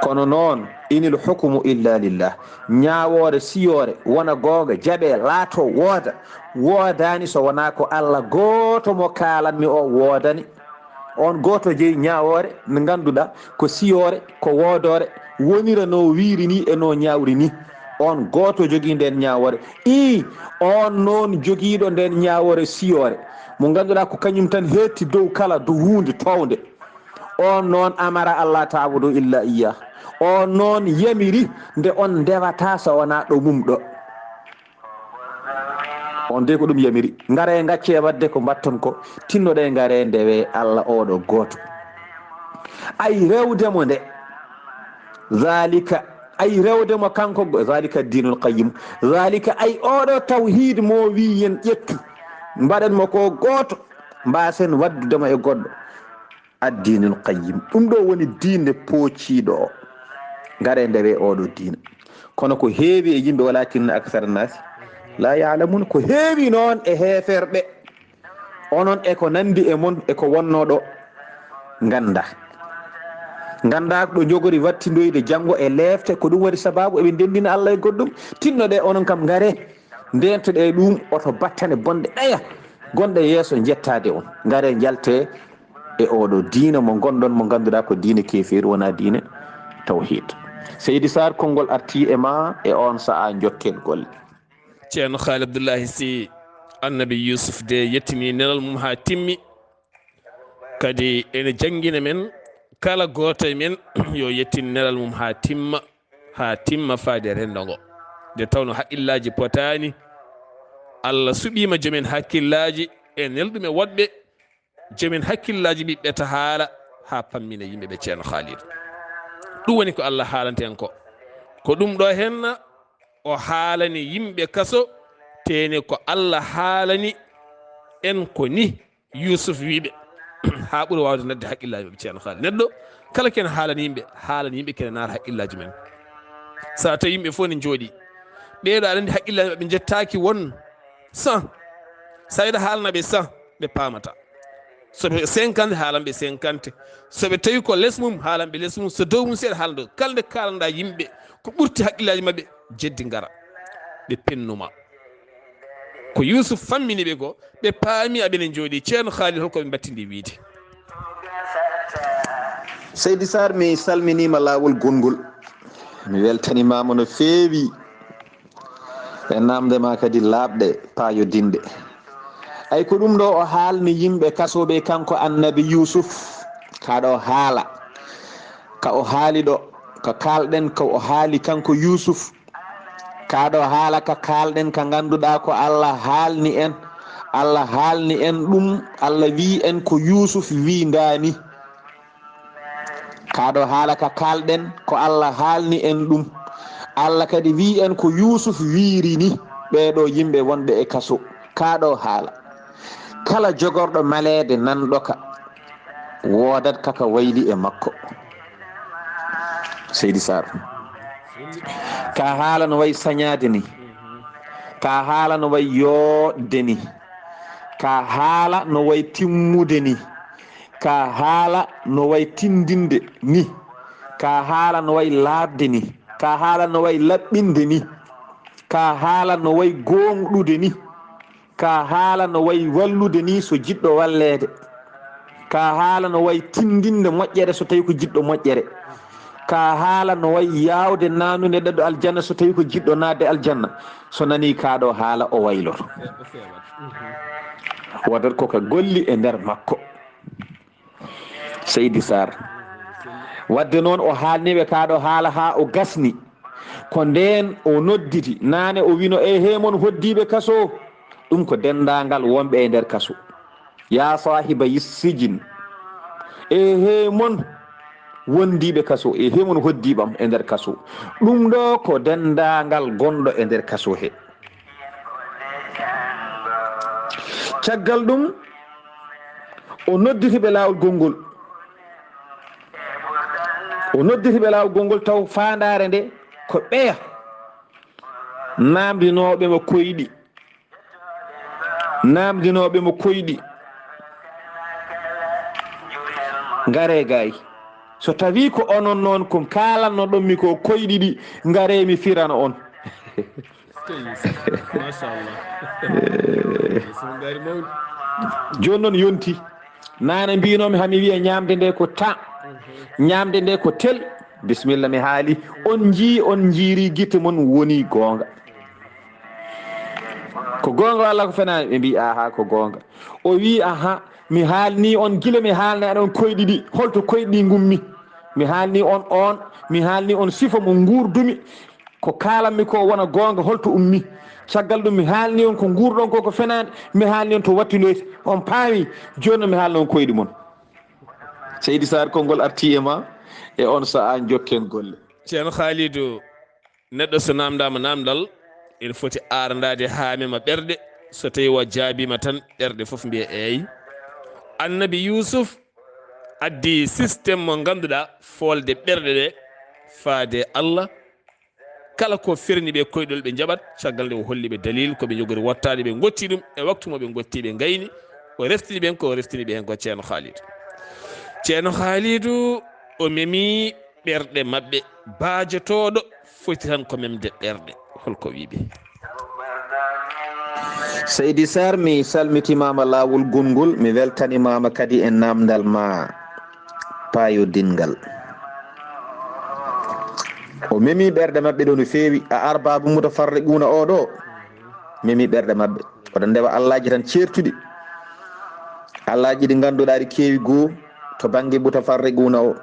Kono noon, inil hukumu illa lillah. Ñaawoore, siyoore, wona goonga, jaɓee, laatoo, wooda. Woodaani so wonaa ko Allah gooto mo kaalanmi o woodani. On gooto jeyi ñaawoore nde ngannduɗaa ko siyoore, ko woodoore, wonira no wiiri ni e no ñaawri ni. On gooto jogii ndeen ñaawoore. Ii, on noon jogiiɗo ndeen ñaawoore siyoore, mo ngannduɗaa ko kañum tan heetti dow kala do huunde toownde. On noon amara Allah ta'budu illa iyyah. On noon yamiri nde on ndewata so wonaa ɗo mum ɗo. On de ko ɗum yamiri. Ngare ngacce waɗde ko mbatton ko. Tinnoɗe ngare ndewe Allah oɗo gooto. Ay rewde mo nde. Zalika, ay rewde mo kanko go-, zalika dinul qayyim. Zalika, ay oɗo tawhid mo wi yen ƴettu. Mbaɗen mo ko gooto. Mbasen waddude mo e goɗɗo. Addinul qayyim. Ɗum ɗo woni diine poociiɗo o. Ngare ndewe oɗo diina. Kono ko heewi e yimɓe, walakinna aksara nnaasi laa ya'lamuun. Ko heewi noon e heeferɓe, onon e ko nanndi e mon e ko wonnoo ɗo, ngannda. Ngannda ɗo njogori wattindoyde janngo e leefte, ko ɗum waɗi sabaabu eɓe ndenndina Allah e goɗɗum. Tinnoɗe onon kam, ngare, ndeentoɗe ɗum, oto battane bonɗe ɗaya gonɗe yeeso njettaade on. Ngare, njalte e oɗo diina mo ngonɗon, mo ngannduɗaa ko diina keefeeri, wonaa diina tawhiid. Seydi Sarr, konngol artii e ma e oon sahaa, njokken golle. Ceerno Haali Abdullahi Sy, Annabi Yuusuf de yettini nelal mum haa timmi. Kadi ene janngina men, kala gooto e men yo yettin nelal mum haa timma, haa timma faade renndo ngo. Nde tawnoo haqqillaaji potaani, Allah suɓiima joom en hakkillaaji e nelɗum e woɗɓe. Joom en hakkillaaji ɓiɓɓe ta haala haa pammina yimɓe ɓe, Ceerno Khalid. Ɗum woni ko Allah haalanta en ko. Ko ɗum ɗo henna o haalani yimɓe kaso, teene ko Allah haalani en ko ni Yuusuf wiiɓe, haa ɓuri waawde nadde haqqillaaji maɓɓe, Ceerno Khalid. Neɗɗo kala ken haalani yimɓe, haalani yimɓe kene naara haqqillaaji men. So a tawi yimɓe fof ne njooɗi, ɓeeɗo aɗa anndi haqqillaaji maɓɓe njettaaki won cent. So a yiɗa haalana ɓe cent, ɓe paamata. So ɓe cinquante, haalan ɓe cinquante. So ɓe tawi ko les mum, haalan ɓe les mum. So dow mum seeɗa, haalan dow. Kala nde kaalanɗaa yimɓe ko ɓurti haqqillaaji maɓɓe, jeddi ngara. Ɓe pennuma. Ko Yuusuf fammini ɓe ko, ɓe paami aɓene njooɗii. Ceerno Khalid, holko ɓe mbattindi wiide? Seydi Sarr, mi salminiima laawol gonngol. Mi weltanimaama no feewi e naamnde ma kadi laaɓɗe, paayodinɗe. Ay ko ɗum ɗo o haalni yimɓe kasooɓe kanko Annabi Yuusuf, kaa ɗo haala, ka o haali ɗo, ka kaalɗen, ka o haali kanko Yuusuf, kaa ɗo haala ka kaalɗen, ka ngannduɗaa ko Allah haalni en. Allah haalni en ɗum, Allah wi'i en ko Yuusuf wiindaani. Kaa ɗo haala ka kaalɗen, ko Allah haalni en ɗum. Allah kadi wi'i en ko Yuusuf wiirini ɓee ɗo yimɓe wonɓe e kaso. Kaa ɗo haala. Kala jogorɗo maleede nanɗo ka, woodat kaka wayli e makko. Seydi Sarr. Ka haala no wayi sañaade ni. Ka haala no wayi yooɗde ni. Ka haala no wayi timmude ni. Ka haala no wayi tindinde ni. Ka haala no wayi laaɓde ni. Ka haala no wayi laɓɓinde ni. Ka haala no wayi gooŋɗude ni. Ka haala no wayi wallude ni so jiɗɗo walleede. Ka haala no wayi tindinde moƴƴere so tawi ko jiɗɗo moƴƴere. Ka haala no wayi yaawde naannude ɗaɗo aljanna so tawi ko jiɗɗo naatde aljanna. So nanii kaa ɗo haala o wayloto. Wadat ko ka golli e nder makko. Seydi Sarr. Wadde noon o haalni ɓe kaa ɗo haala haa o gasni. Ko ndeen o nodditi, naane o wino, "E he mon hoddiiɓe kaso." Ɗum ko denndaangal wonɓe e nder kaso. "Ya saahiba sijin." "E he mon wondiiɓe kaso, e he mon hoddiiɓe am e nder kaso." Ɗum ɗo ko denndaangal gonɗo e nder kaso he. Caggal ɗum, o nodditi ɓe laawol gonngol. O nodditi ɓe laawol gonngol taw faandaare nde ko ɓeya naamndinooɓe mo koyɗi. Naamndinooɓe mo koyɗi. Ngaree gaay. So tawii ko onon noon ko kaalannoɗon mi ko koyɗi ɗi, ngaree mi firana on. Machallah. Jooni noon yonti. Naane mbiynomi hami wiya ñaamde nde ko temps. Ñaamde nde ko tel. Bisimilla mi haali. On njii, on njiiri gite mon woni goonga. Ko goonga walla ko fenaani? Ɓe mbii, "Aha, ko goonga." O wii, "Aha, mi haalni on, gila mi haalna on koyɗi ɗi, holto koyɗi ɗi ngummi? Mi haalni on on, mi haalni on sifa mo nguurdumi, ko kaalanmi ko wona goonga, holto ummi? Caggal ɗum mi haalni on ko nguurɗon ko, ko fenaani, mi haalni on to wattindoyti, on paami, jooni noon mi haalna on koyɗi mon." Seydi Sarr, konngol artii e ma, e on sahaa njokken golle. Ceerno Khalidou, neɗɗo so naamndaama naamndal, ina foti aarandaade haa mema ɓerɗe. So tawii o jaabiima tan, ɓerɗe fof mbiya eey. Annabi Yuusuf addi système mo ngannduɗaa foolde ɓerɗe ɗe faade Allah. Kala ko ferni ɓe koyɗol ɓe njaɓat, caggal nde o holli ɓe dalil, ko ɓe njogori wottaade, ɓe ngotti ɗum e waktu mo ɓe ngotti, ɓe ngayni. O reftini ɓen ko o reftini ɓe heen ko Ceerno Khalidou. Ceerno Khalidou, o memi ɓerɗe maɓɓe, baajotooɗo foti tan ko memde ɓerɗe. Holko wii ɓe? Seydi Sarr, mi salmitimaama laawol gonngol, mi weltanimaama kadi e naamndal ma paayodinngal. O memi ɓerɗe maɓɓe ɗo no feewi. A arbaabu mutafarriquuna o ɗo memi ɓerɗe maɓɓe. Oɗon ndewa allaaji tan ceertuɗi. Allaaji ɗi ngannduɗaa ɗi keewi goo to bannge mutafarriquuna o.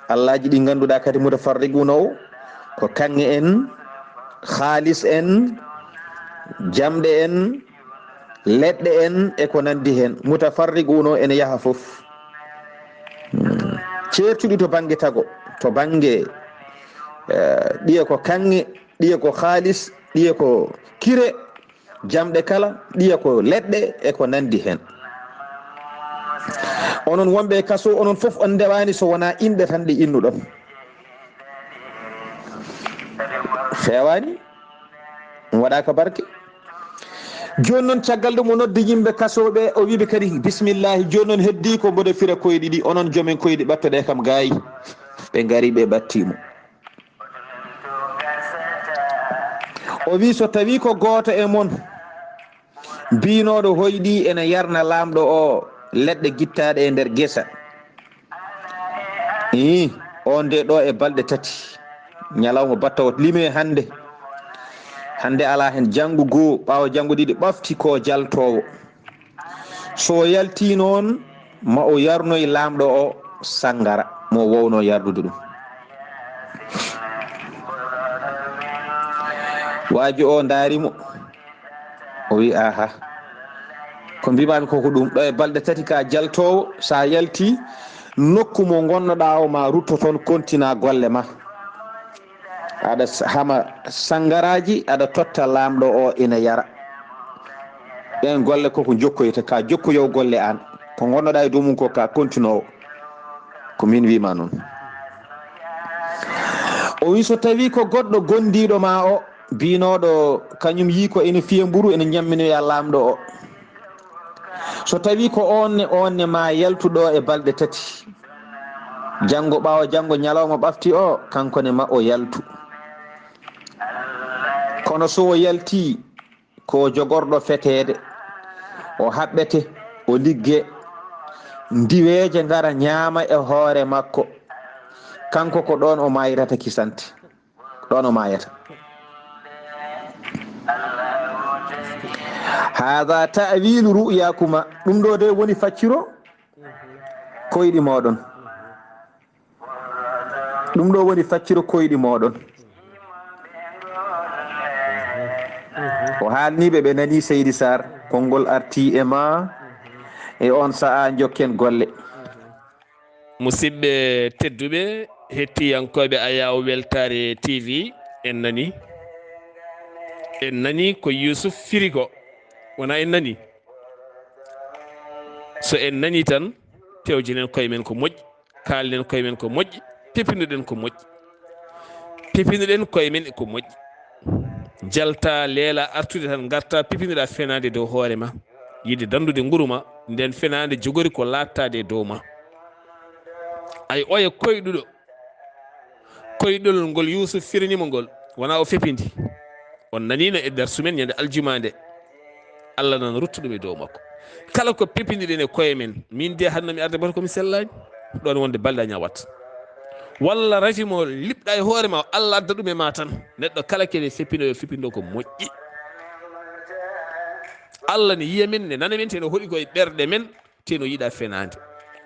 Allaaji ɗi ngannduɗaa kadi mutafarriquuna o ko kaŋŋe en, haalis en, jamɗe en, leɗɗe en e ko nanndi heen. Mutafarriquuna o ene yaha fof. Hmm. Ceertuɗi to bannge tago, to bannge, eh, ɗiye ko kaŋŋe, ɗiye ko haalis, ɗiye ko kire, jamɗe kala, ɗiye ko leɗɗe e ko nanndi heen. Onon wonɓe e kaso, onon fof on ndewaani so wonaa inɗe tan ɗe innuɗon. Feewaani? Ɗum waɗaaka barke. Jooni noon, caggal ɗum o noddi yimɓe kasooɓe, o wiiɓe kadi, "Bismillahi, jooni noon heddii ko mboɗo fira koyɗi ɗi, onon joomen koyɗi, ɓattoɗee kam gaay." Ɓe ngari, ɓe ɓattii mo. O wii, "So tawii ko gooto e mon Biynooɗo hoyɗi ene yarna laamɗo o leɗɗe gittaaɗe e nder gesa. Ii, on de ɗo e balɗe tati. Ñalawma battawot lime hannde. Hannde alaa heen janngo goo, ɓaawo janngo ɗiɗi ɓafti ko jaltoowo. So o yaltii noon, ma o yarnoy laamɗo o sanngara, mo wowno yardude ɗum. Waajo o ndaari mo, o wi, "Aha, ko mbimaami ko, ko ɗum, ɗo e balɗe tati ka jaltoowo, so a yaltii, nokku mo ngonnoɗaa o ma rutto toon, kontina golle ma." Aɗa s-, hama sanngaraaji, aɗa totta laamɗo o ina yara. Ɗeen golle koko jokkoyta, ka jokkoyow golle aan. Ko ngonnoɗaa e dow mum ko ka kontinoowo. Ko min wiima noon. O wi, so tawi ko goɗɗo gondiiɗo ma o, biynooɗo kañum yii ko ene fiya mburu, ene ñamminoya laamɗo o. So tawi ko oon ne, oon ne ma yaltu ɗo e balɗe tati. Janngo, ɓaawo janngo, ñalawma ɓafti o, kanko ne ma o yaltu. Kono so o yaltii, ko jogorɗo feteede, o haɓɓete, o ligge, ndiweeje ngara ñaama e hoore makko. Kanko ko ɗoon o mayrata kisante. Ɗoon o maayata. Haada ta'wiilu ru'yaakuma. Ɗum ɗo de woni facciro koyɗi mooɗon. Ɗum ɗo woni facciro koyɗi mooɗon. O haalni ɓe, ɓe nani Seydi Sarr, konngol arti e ma e on sa'a, njokken golle. Musidɓe tedduɓe, hettiyankooɓe Ayaw Weltaare T V, en nani, en nani ko Yuusuf firi ko, wona en nani? So en nani tan, pewjinen koye men ko moƴƴi, kaalnen koye men ko moƴƴi, pepinoɗen ko moƴƴi. Pepinoɗen koye men ko moƴƴi. Jalta, leela, artude tan, ngarta, pepinoɗa fenaande dow hoore ma. Yiɗde danndude nguru ma, nden fenaande jogori ko laattaade e dow ma. Ay, oya koyɗuɗo. Koyɗol ngol Yuusuf firini mo ngol, wona o fepindi. On naniino e darsu men ñande aljuma nde. Allah nan ruttu ɗum e dow makko. Kala ko pepindiɗen e koye men, min de hanno mi arde bato ko mi sellaani. Ɗon wonde balɗe a ñawat. Walla rafi mo liɓɗa e hoore ma, Allah adda ɗum e ma tan. Neɗɗo kala kene fepino yo fepindo ko moƴƴi. Allah ne yiya men, ne nana men, te no hoɗi ko e ɓerɗe men. Te no yiɗa fenaande.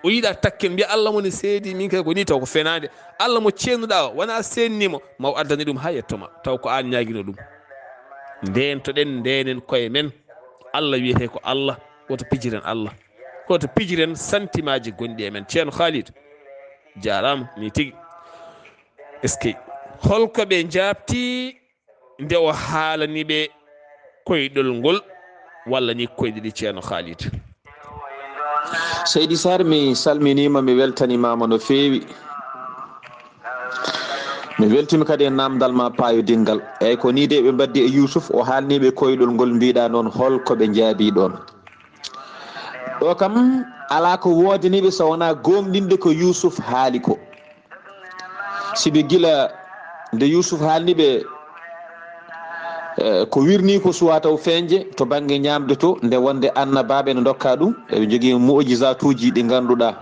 O yiɗa takken mbiya, "Allah mo ne seedi, min kay ko ni," taw ko fenaande. Allah mo ceenuɗa o, wona seenni mo, ma o addani ɗum haa yetto ma, taw ko aan ñaagino ɗum. Ndeentoɗen, ndeenen koye men. Allah wiyetee ko Allah, woto pijiren Allah. Woto pijiren santimaaji gonɗi e men. Ceerno Khalid, jaaraama, ni tigi. Est-ce que holko ɓe njaabti nde o haalani ɓe koyɗol ngol, walla ni koyɗe ɗi, Ceerno Khalid? Seydi Sarr, mi salminiima, mi weltanimaama no feewi. Mi weltiima kadi e naamndal ma paayodingal. Eey, ko nii de ɓe mbaddi e Yuusuf, o haalni ɓe koyɗol ngol, mbiɗa noon holko ɓe njaabi ɗoon. Ɗo kam, alaa ko woodani ɓe so wonaa gooŋɗinde ko Yuusuf haali ko. Sibi gila nde Yuusuf haalni ɓe, eh, ko wirnii ko suwaa taw feeñde to bannge ñaamde to, nde wonde annabaaɓe ne ndokka ɗum, eɓe njogii mu'jizaatuuji ɗi ngannduɗaa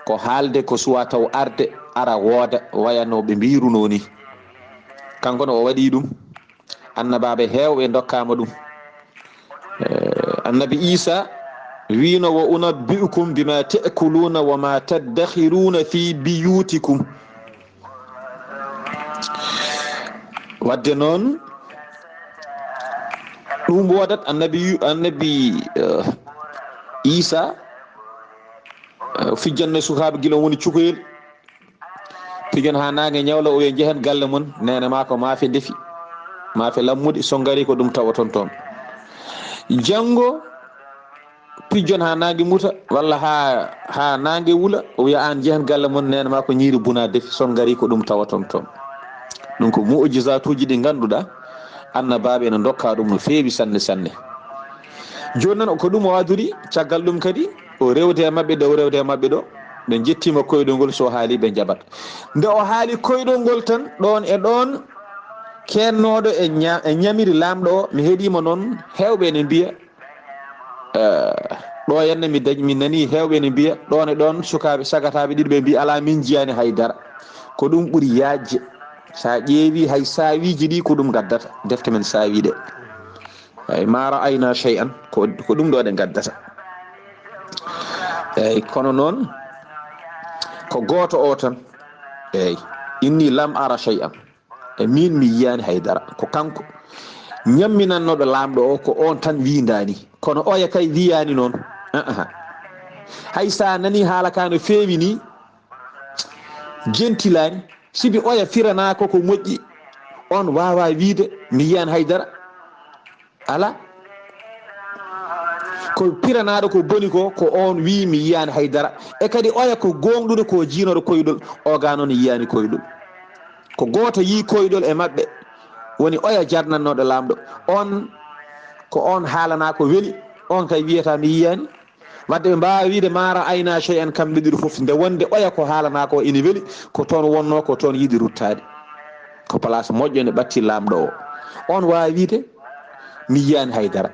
ko haalde ko suwaa taw arde, ara wooda, waya no ɓe mbiirunoo nii. Kanko ne o waɗii ɗum. Annabaaɓe heewɓe ndokkaama ɗum. Eh, Annabi Iisa wiino, "Wa unabbi'ukum bima ta'kuluna wa ma taddakhiruna fi biyutikum." Wadde noon, ɗum woodat Annabi Yu-, Annabi, eh, Iisa, eh, fijjanno sukaaɓe gila woni cukoyel. Pijon haa naange ñawla, o wiya, "Njehen galle mon, neene maa ko maafe ndefi, maafe lammuɗe, so ngari ko ɗum tawaton toon." Janngo, pijon haa naange muta, walla haa, haa naange wula, o wiya, "Aan njehen galle mon, neene maa ko ñiiri buna ndefi, so ngari ko ɗum tawaton toon." Ɗum ko mu'jizaatuuji ɗi ngannduɗaa, annabaaɓe ene ndokka ɗum no feewi sanne, sanne. Jooni noon, ko ɗum o adori, caggal ɗum kadi, o rewde e maɓɓe ɗo, o rewde e maɓɓe ɗo, ɓe njettiima koyɗol ngol, so o haali, ɓe njaɓat. Nde o haali koyɗol ngol tan, ɗoon e ɗoon, keennooɗo e ña-, e ñamiri laamɗo o, mi heɗiima noon, heewɓe ene mbiya, Eh, ɗo henne mi dañ, mi nani heewɓe ne mbiya, ɗoon e ɗoon sukaaɓe sagataaɓe ɗiɗo ɓe mbiya, "Alaa, min njiyaani hay dara." Ko ɗum ɓuri yaajde. So a ƴeewi hay saawiiji ɗi, ko ɗum ngaddata. Defte men saawi ɗe. Eey, "Ma ra'ayna shay'an", ko, ko ɗum ɗo ɗe ngaddata. Eey, kono noon, ko gooto o tan. Eey, "Inni lam ara shay'an." E min mi yiyaani hay dara. Ko kanko ñamminannooɗo laamɗo o, ko oon tan wiindaani. Kono oya kay wiyaani noon. Aa. Hay so a nanii haala ka no feewi nii, jentilaani. Sibi oya firanaa ko ko moƴƴi, oon waawaa wiide, "Mi yiyaani hay dara." Alaa. Ko piranaaɗo ko boni ko, ko oon wii, "Mi yiyaani hay dara." E kadi oya ko gooŋɗuɗo ko jiinooɗo koyɗol, o ga noon yiyaani koyɗol. Ko gooto yii koyɗol e maɓɓe, woni oya jarnannooɗo laamɗo. Oon, ko oon haalanaa ko weli, oon kay wiyata, "Mi yiyaani." Wadde ɓe mbaawa wiide, "Ma ra'ayna shay'an," kamɓe ɗiɗo fof, nde wonde oya ko haalanaa ko ina weli, ko toon wonnoo, ko toon yiɗi ruttaade. Ko place moƴƴo nde ɓatti laamɗo o. Oon waawa wiide, "Mi yiyaani hay dara."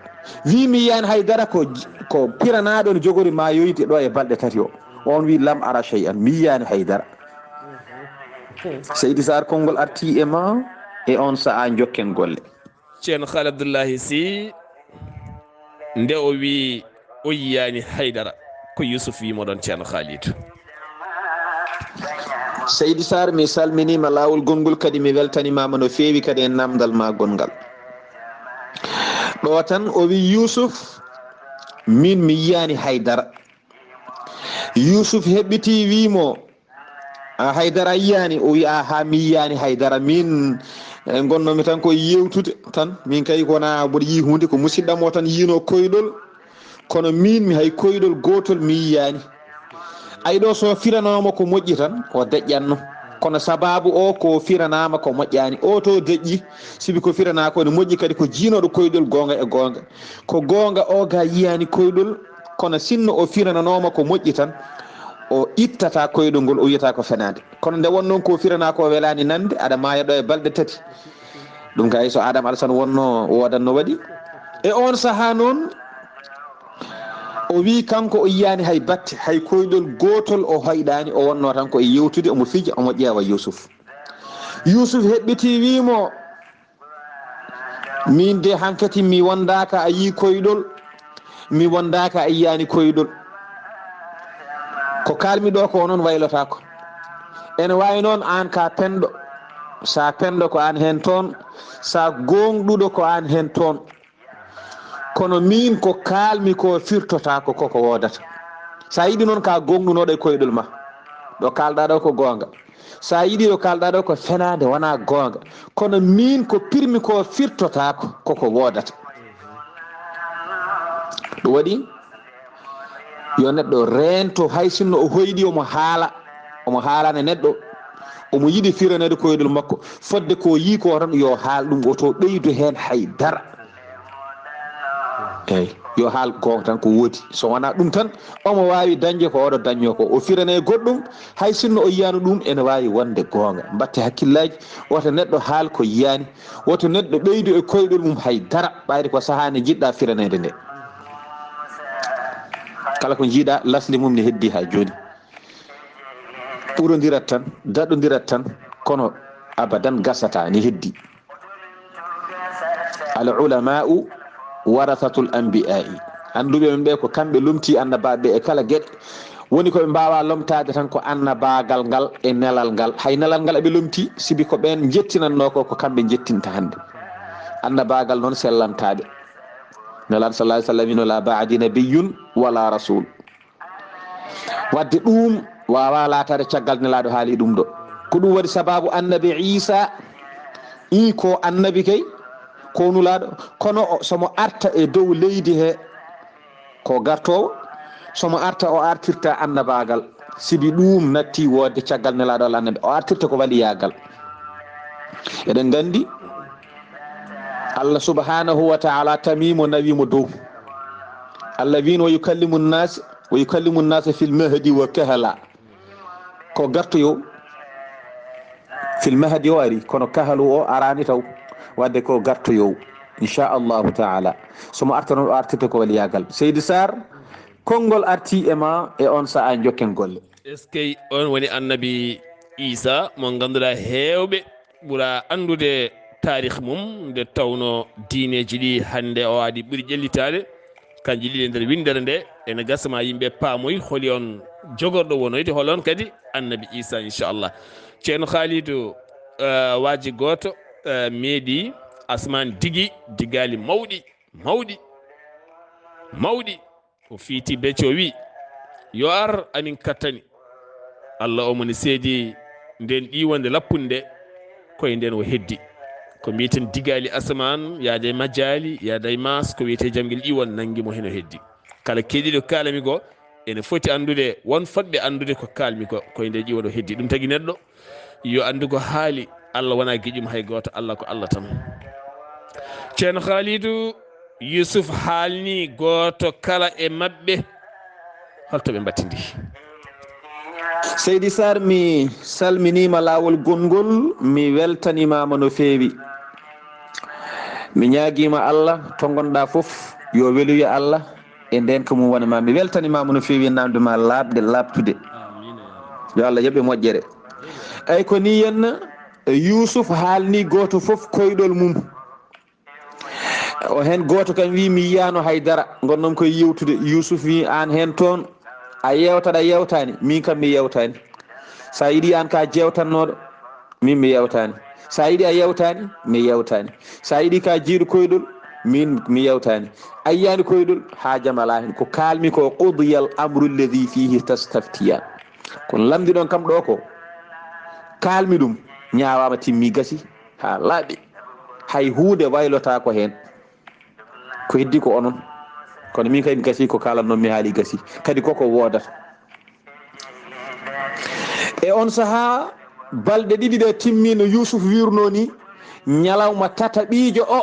Wii, "Mi yiyaani hay dara," ko, ko piranaaɗo ne jogori maayoyde ɗo e balɗe tati o. Oon wii, "Lam ara shay'an," mi yiyaani hay dara. Seydi Sarr, konngol artii e ma, e oon sahaa njokken golle. Ceerno Khaali Abdullahi Sy, nde o wii o yiyaani hay dara, ko Yusuf wii mo ɗoon, Ceerno Khalid? Seydi Sarr, mi salminiima laawol gonngol, kadi mi weltaniima ma no feewi kadi e naamndal ma gonngal. Ɗo tan o wii Yusuf, "Min mi yiyaani hay dara." Yusuf heɓɓitii wii mo, "A, hay dara a yiyaani?" O wii, "Aa, haa mi yiyaani hay dara. Min, eh, ngonnoomi tan ko yeewtude tan. Min kay ko wonaa mboɗo yii huunde, ko musidɗam o tan yiinoo koyɗol. Kono min mi hay koyɗol gootol mi yiyaani." Ay ɗo so firanooma ko moƴƴi tan, o deƴƴatno. Kono sabaabu o ko firanaama ko moƴƴaani. O to deƴƴi, sibi ko firanaa ko ne moƴƴi kadi ko jiinooɗo koyɗol goonga e goonga. Ko goonga o ga yiyaani koyɗol, kono sinno o firananooma ko moƴƴi tan, o ittata koyɗol ngol, o wiyata ko fenaande. Kono nde won noon ko firanaa ko welaani nande, aɗa maaya ɗo e balɗe tati. Ɗum kay so Adama Alasan wonno, woodan no waɗi. E oon sahaa noon, o wii kanko o yiyaani hay batte, hay koyɗol gootol o hoyɗaani, o wonno tan ko e yewtude, omo fija, omo ƴeewa Yuusuf. Yuusuf heɓɓitii wii mo, "Min de hankati mi wondaaka a yii koyɗol, mi wondaaka a yiyaani koyɗol. Ko kaalmi ɗo ko onon waylotaako. Ene waawi noon aan ka penɗo, sa penɗo ko aan heen toon, sa gooŋɗuɗo ko aan heen toon. Kono min ko kaalmi ko firtotaako koko woodata. Sa yiɗi noon ka gooŋɗunooɗo e koyɗol ma, ɗo kaalɗaa ɗo ko goonga. Sa yiɗi ɗo kaalɗaa ɗo ko fenaande, wonaa goonga. Kono min ko pirmi ko firtotaako koko woodata." Ɗum waɗi yo neɗɗo reento, hay sinno o hoyɗi, omo haala, omo haalana neɗɗo, omo yiɗi firaneede koyɗol makko, fodde ko yii ko tan yo haal ɗum, o to ɓeydu heen hay dara. Eey, yo haal goonga tan ko woodi. So wonaa ɗum tan, omo waawi dañde ko oɗo dañnoo ko. O firane goɗɗum, hay sinno o yiyaano ɗum, ene waawi wonde goonga. Mbatte hakkillaaji, wota neɗɗo haal ko yiyaani, wota neɗɗo ɓeydu e koyɗol mum hay dara, ɓayde ko sahaa nde njiɗɗaa firaneede nde. Kala ko njiiɗaa, lasli mum ne heddii haa jooni. Ɓurondirat tan, daɗondirat tan, kono abadan gasata, ne heddii. Al ulama'u warasatul anbiya'i. Annduɓe men ɓe ko kamɓe lomti annabaaɓe ɓe e kala geɗe. Woni ko ɓe mbaawa lomtaade tan ko annabaagal ngal e nelal ngal. Hay nelal ngal eɓe lomti, sibi ko ɓeen njettinannoo ko, ko kamɓe njettinta hannde. Annabaagal noon sellantaaɓe. Nelaaɗo sallallahu alaihi wasallam wino, "La ba'di nabiyyun wala rasul." Wadde ɗum waawaa laataade caggal Nelaaɗo haali ɗum ɗo. Ko ɗum waɗi sabaabu Annabi Iisa, ii ko annabi kay, ko nulaaɗo, kono o, somo arta e dow leydi he, ko gartoowo, somo arta o artirta annabaagal, sibi ɗum natti woodde caggal Nelaaɗo Allah Annabi, o artirta ko waliyaagal. Eɗen nganndi Allah subhanahu wa ta'ala tami mo, nawi mo dow. Allah wiino, "Wa yukallimu nnas, wa yukallimu nnasa fil mahdi wa kahala." Ko gartoyo fil mahdi o ari, kono kahalu o arani taw, wadde ko gartoyo. Inchallahu taala. So mo arta noon, o artirta ko waliyaagal. Seydi Sarr, konngol artii e ma e oon sahaa, njokken golle. Eskey, oon woni annabi Iisaa mo ngannduɗaa heewɓe ɓura anndude taarih mum, nde tawnoo diineeji ɗi hannde o aadi ɓuri ƴellitaade. Kanji ɗiɗi e nder winndere nde, ene gasa ma yimɓe paamoy holi on jogorɗo wonoyde, hol on kadi annabi Iisaa, inchallah. Ceerno Khalidou, eh, waaji gooto, eh, meeɗi asmaan digi, digaali mawɗi, mawɗi, mawɗi. O fiiti becco, o wi, "Yo ar, amin kattani." Allah o moni seedi nden ɗiwonde lappunde, koye nden o heddi. Ko mbiyeten digaali asamaan, yaada e majjaali, yaada e maas, ko wiyetee jamgel ɗiwon, nanngi mo, heno heddi. Kala keediiɗo kaalami ko, ene foti anndude, won fotɓe anndude ko kaalmi ko, koye nde ɗiwon o heddi. Ɗum tagi neɗɗo yo anndu ko haali, Allah wonaa giƴum hay gooto, Allah ko Allah tan. Ceerno Khalidou, Yusuf haalni gooto kala e maɓɓe holto ɓe mbattindi. Seydi Sarr, mi salminiima laawol gonngol, mi weltanimaama no feewi. Mi ñaagiima Allah, to ngonɗaa fof, yo weluya Allah e ndeenka mum wona ma. Mi weltanimaama no feewi e namde ma laaɓde, laaɓtude. Yo Allah yoɓe moƴƴere. Eyi, ko nii henna, Yusuf haalni gooto fof koyɗol mum. O heen gooto kam wi, "Mi yiyaano hay dara, ngonnomi koye yewtude." Yuusuf wi, "Aan heen toon, a yeewtat, a yeewtaani? Miin kam mi yeewtaani. So a yiɗi aan ka jeewtannooɗo, miin mi yeewtaani. So a yiɗi a yeewtaani, mi yeewtaani. So a yiɗi ka jiiɗo koyɗol, miin mi yeewtaani. A yiyaani koyɗol, haajam alaa heen. Ko kaalmi ko, qudiyal amru alladhi fihi tastaftiyaan. Kono lamndi ɗon kam ɗo ko kaalmi ɗum, ñaawaama, timmi, gasi." Haa laaɓi, hay huunde waylotaako heen. Ko heddi ko onon. Kono min kay mi gasi, ko kaalannoon mi haali gasi. Kadi koko woodata. E on sahaa, balɗe ɗiɗi ɗe timmi no Yuusuf wiirnoo ni, ñalawma tataɓiijo o,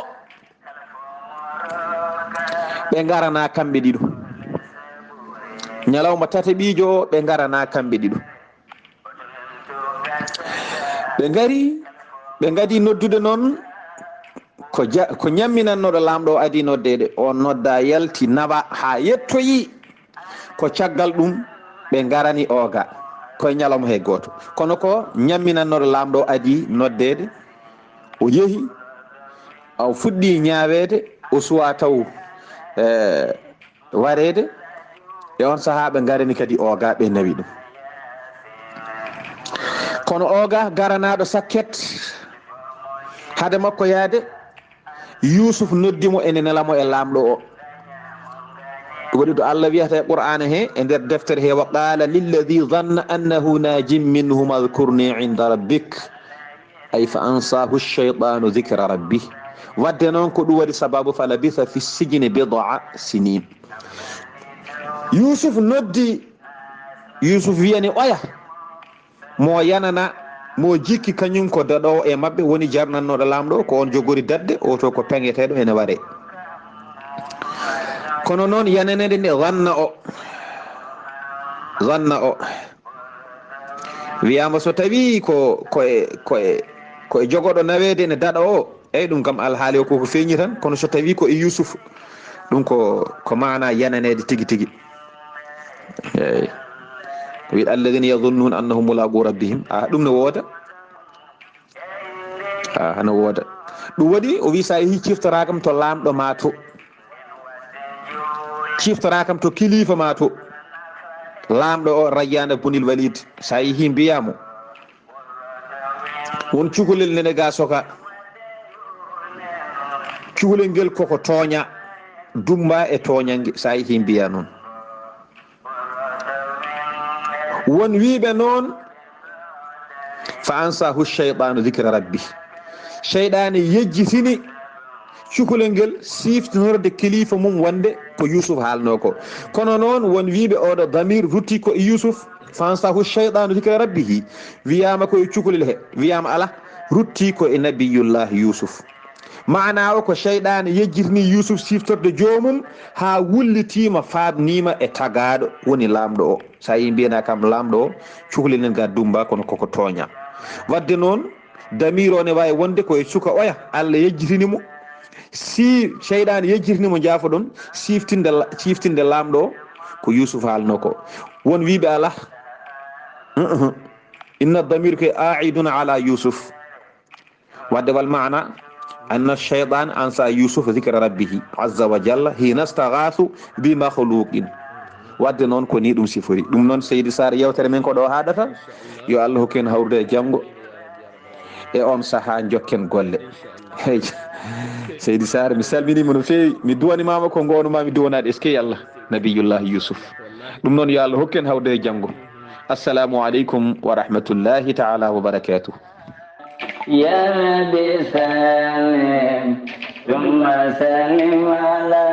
ɓe ngaranaa kamɓe ɗiɗo. Ñalawma tataɓiijo o, ɓe ngaranaa kamɓe ɗiɗo. Ɓe ngari, ɓe ngadi noddude noon ko ja-, ko ñamminannooɗo laamɗo o adii noddeede. O nodda, yalti, nawa haa yettoyi. Ko caggal ɗum ɓe ngarani Ooga. Koye ñalawma he gooto. Kono ko ñamminannooɗo laamɗo o adii noddeede. O yehi, o fuɗɗi ñaaweede, o suwaa taw, eh, wareede. E on sahaa ɓe ngarani kadi Ooga, ɓe nawi ɗum. Kono Ooga garanaaɗo sakket, hade makko yaade, Yuusuf noddi mo, ene nela mo e laamɗo o. Waɗi ɗo Allah wiyata e Qur'aana he, e nder deftere he, "Wa qaala lilladhi dhanna annahu najin minhuma adhkurni inda rabbik." Ay, fa ansaahu shaytaanu dhikra rabbi. Wadde noon ko ɗum waɗi sababu, fa labitha fi sijni bid'a sinin. Yuusuf noddi, Yuusuf wiyani oya, mo yanana, mo jikki kañum ko daɗoowo e maɓɓe, woni jarnannooɗo laamɗo, ko on jogori daɗde, o to ko peŋeteeɗo ene ware. Kono noon yananeede nde zanna o, zanna o. Wiyaama so tawi ko, ko e, ko e, ko e jogooɗo naweede ene daɗa o, eyyi, ɗum kam alhaali o koko feeñi tan, kono so tawi ko e Yuusuf, ɗum ko, ko maana yananeede tigi tigi. Eyyi. Wiɗ alladhina yadhunnuna annahum mulaqu rabbihim. Ah, ɗum ne wooda. Ah, hana wooda. Ɗum waɗi o wi, "Sa yehi, ciftoraa kam to laamɗo ma to. Ciftoraa kam to kilifa ma to." Laamɗo o, Rayyaana bunil Walid. Sa yehi, mbiyaa mo, won cukalel nene ga soka. Cukalel ngel koko tooña. Dumba e tooñange, sa yehi, mbiyaa noon. Won wiiɓe noon, fa ansaahu shaytaanu dhikra rabbi. Shayɗaani yejjitini cukalel ngel siftinorde kilifa mum wonde ko Yuusuf haalnoo ko. Kono noon, won wiiɓe oɗo damir rutti ko e Yuusuf, fa ansaahu shaytaanu dhikra rabbihi. Wiyaama ko e cukalel he, wiyaama alaa, rutti ko e Nabiyullahi Yuusuf. Maanaa o ko seyɗaane yejjitini Yuusuf siftorde joomum, haa wullitiima, faaɗniima e tagaaɗo, woni laamɗo o. So a yii mbiyanaa kam laamɗo o, cukalel nel ga dumba, kono koko tooña. Wadde noon, damiir o ne waawi wonde ko e suka oya, Allah yejjitini mo, Si seyɗaane yejjitini mo, jaafoɗon, siftinde la-, siftinde Laamɗo o, ko Yuusuf haalno ko. Won wiiɓe alaa. Inna damir ko aidun ala Yuusuf. Wadde wal maana, anna shaytan ansa Yuusuf zikra rabbihi azza wa jalla hina staghathu bi makhluqin. Wadde noon ko ni ɗum sifori. Ɗum noon, Seydi Sarr, yewtere men ko ɗo haɗata. Yo Allah hokku en hawrude e janngo. E on saha jokken golle. Hey, Seydi Sarr, mi salminiima no feewi. Mi duwanimama ko ngonuma mi duwanaade. Eskey Allah, Nabiyullahi Yuusuf. Ɗum noon, yo Allah hokku en hawrude e janngo. Assalamu aleykum wa rahmatullahi taala wa barakatuh. يا رب سلم ثم سلم على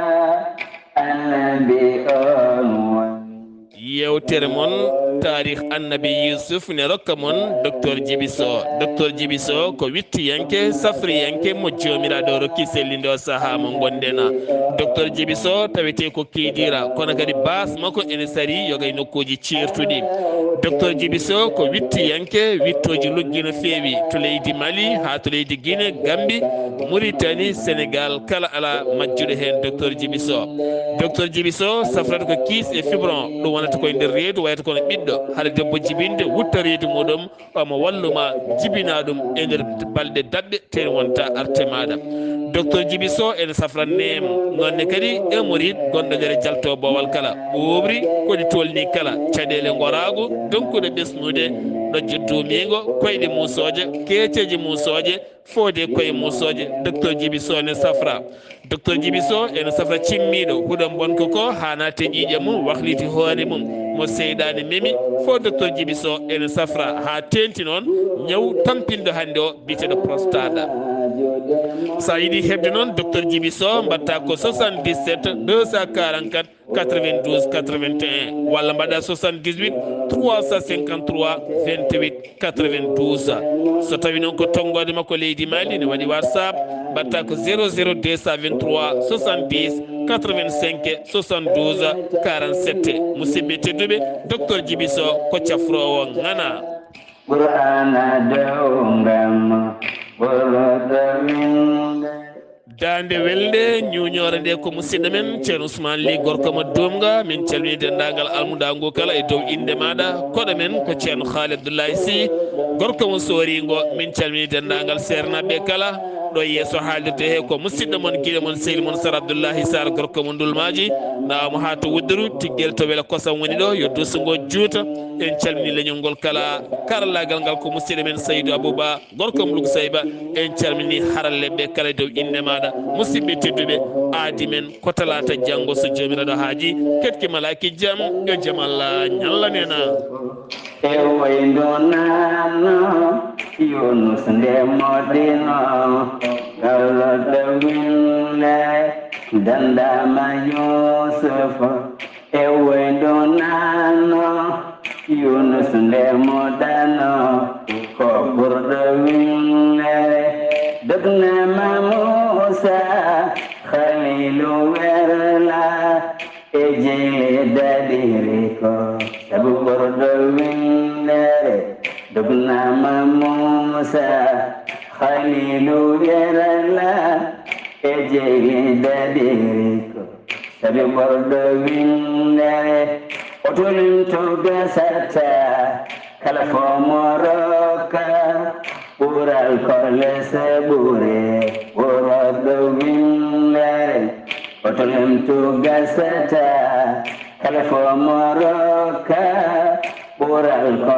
النبي أول. Yewtere mon, taarih Annabi Yuusuf, ne rokka mon Docteur Djiby Sow. Docteur Djiby Sow ko wittiyanke, safriyanke mo Joomiraaɗo rokki sellinde o sahaa mo ngonɗen. Docteur Djiby Sow tawetee ko Kidira, kono kadi baas makko ene sari yoga e nokkuuji ceertuɗi. Docteur Djiby Sow ko wittiyanke, wittooji luggi no feewi, to leydi Mali haa to leydi Guinée, Gambie, Mauritanie, Sénégal, kala alaa majjuɗo heen Docteur Djiby Sow. Docteur Djiby Sow safrata ko kiis e fibron, ɗum wonata koye nder reedu, wayata kono ɓiɗɗo, hara debbo jibinde wutta reedu muɗum, omo walluma jibina ɗum e nder balɗe daɓɓe, tee wonta arte maɗa. Docteur Djiby Sow ene safra neem, noonne kadi hémorroïde gonɗo nder jalto boowal kala, ɓuuɓri, koɗi tolni kala, caɗeele ngoraagu, donkuɗo ɓesnude, ɗojjo duumiingo, koyɗe muusooje, keeceeje muusooje, foode koye muusooje, Docteur Djiby Sow ne safra. Docteur Djiby Sow ene safra cimmiiɗo, huɗo bonko ko haa naati e ƴiiƴe mum, wahliti hoore mum, mo seyɗaane memi, fof Docteur Djiby Sow ene safra haa teeŋti noon ñaw tampinɗo hannde o biyeteeɗo prostate. So a yiɗi heɓde noon Docteur Djiby Sow, mbaɗta ko soixante-dix-sept deux cent quarante-quatre quatre-vingt-douze quatre-vingt-un walla mbaɗa soixante-dix-huit trois cent cinquante-trois vingt-huit quatre-vingt-douze. So tawi noon ko tonngoode makko leydi Mali, ne waɗi WhatsApp, mbaɗta ko zéro zéro deux cent vingt-trois soixante-dix quatre-vingt-cinq soixante-douze quarante-sept. Musidɓe tedduɓe, Docteur Djiby Sow ko cafroowo ŋana. Qur'ana dewngam, ɓurɗo winde. Daande welnde, ñuuñoore nde ko musidɗo men Ceerno Ousmane Ly, gorko mo Duumga. Min calmini denndaangal almudaa ngu kala e dow innde maaɗa. Koɗo men ko Ceerno Haali Abdullahi Sy, gorko mo Sooringo. Min calmini denndaangal seernaaɓe kala. Ɗo yeeso haalirde he ko musidɗo mon, giɗo mon, sehil mon Sar Abdullahi Sar, gorko mo Ndulmaaji. Nawamo haa to Wuddudu, tiggel to Wela Kosam woni ɗo, yo duuso ngo juuta. En calmini leñol ngol kala. Karallaagal ngal ko musidɗo men Saydu Abouba, gorko mo Lugu Sayba. En calmini haralleeɓe kala e dow innde maaɗa. Musidɓe tedduɓe, aadi men ko talaata janngo, so Joomiraaɗo haaji, ketki malaaki jam, yo jam Allah ñallan en. E wayndo nano, Yunus nde moɗino, gallo dawinde, dandama Yusuf. E wayndo nano, Yunus nde moɗano, ko ɓurɗo winde. Dognama Musa, Khalilu werla, e jeyli daɗiri ko, sabu ɓurɗo windere. Dognama Musa, Khalilu werla, e jeyli daɗiri ko, sabu ɓurɗo windere. O tolinto gasata, kala fo mo rokka, ɓural ko lese ɓure, ɓurɗo windere. O tolinto gasata, kala fo mo rokka, ɓural ko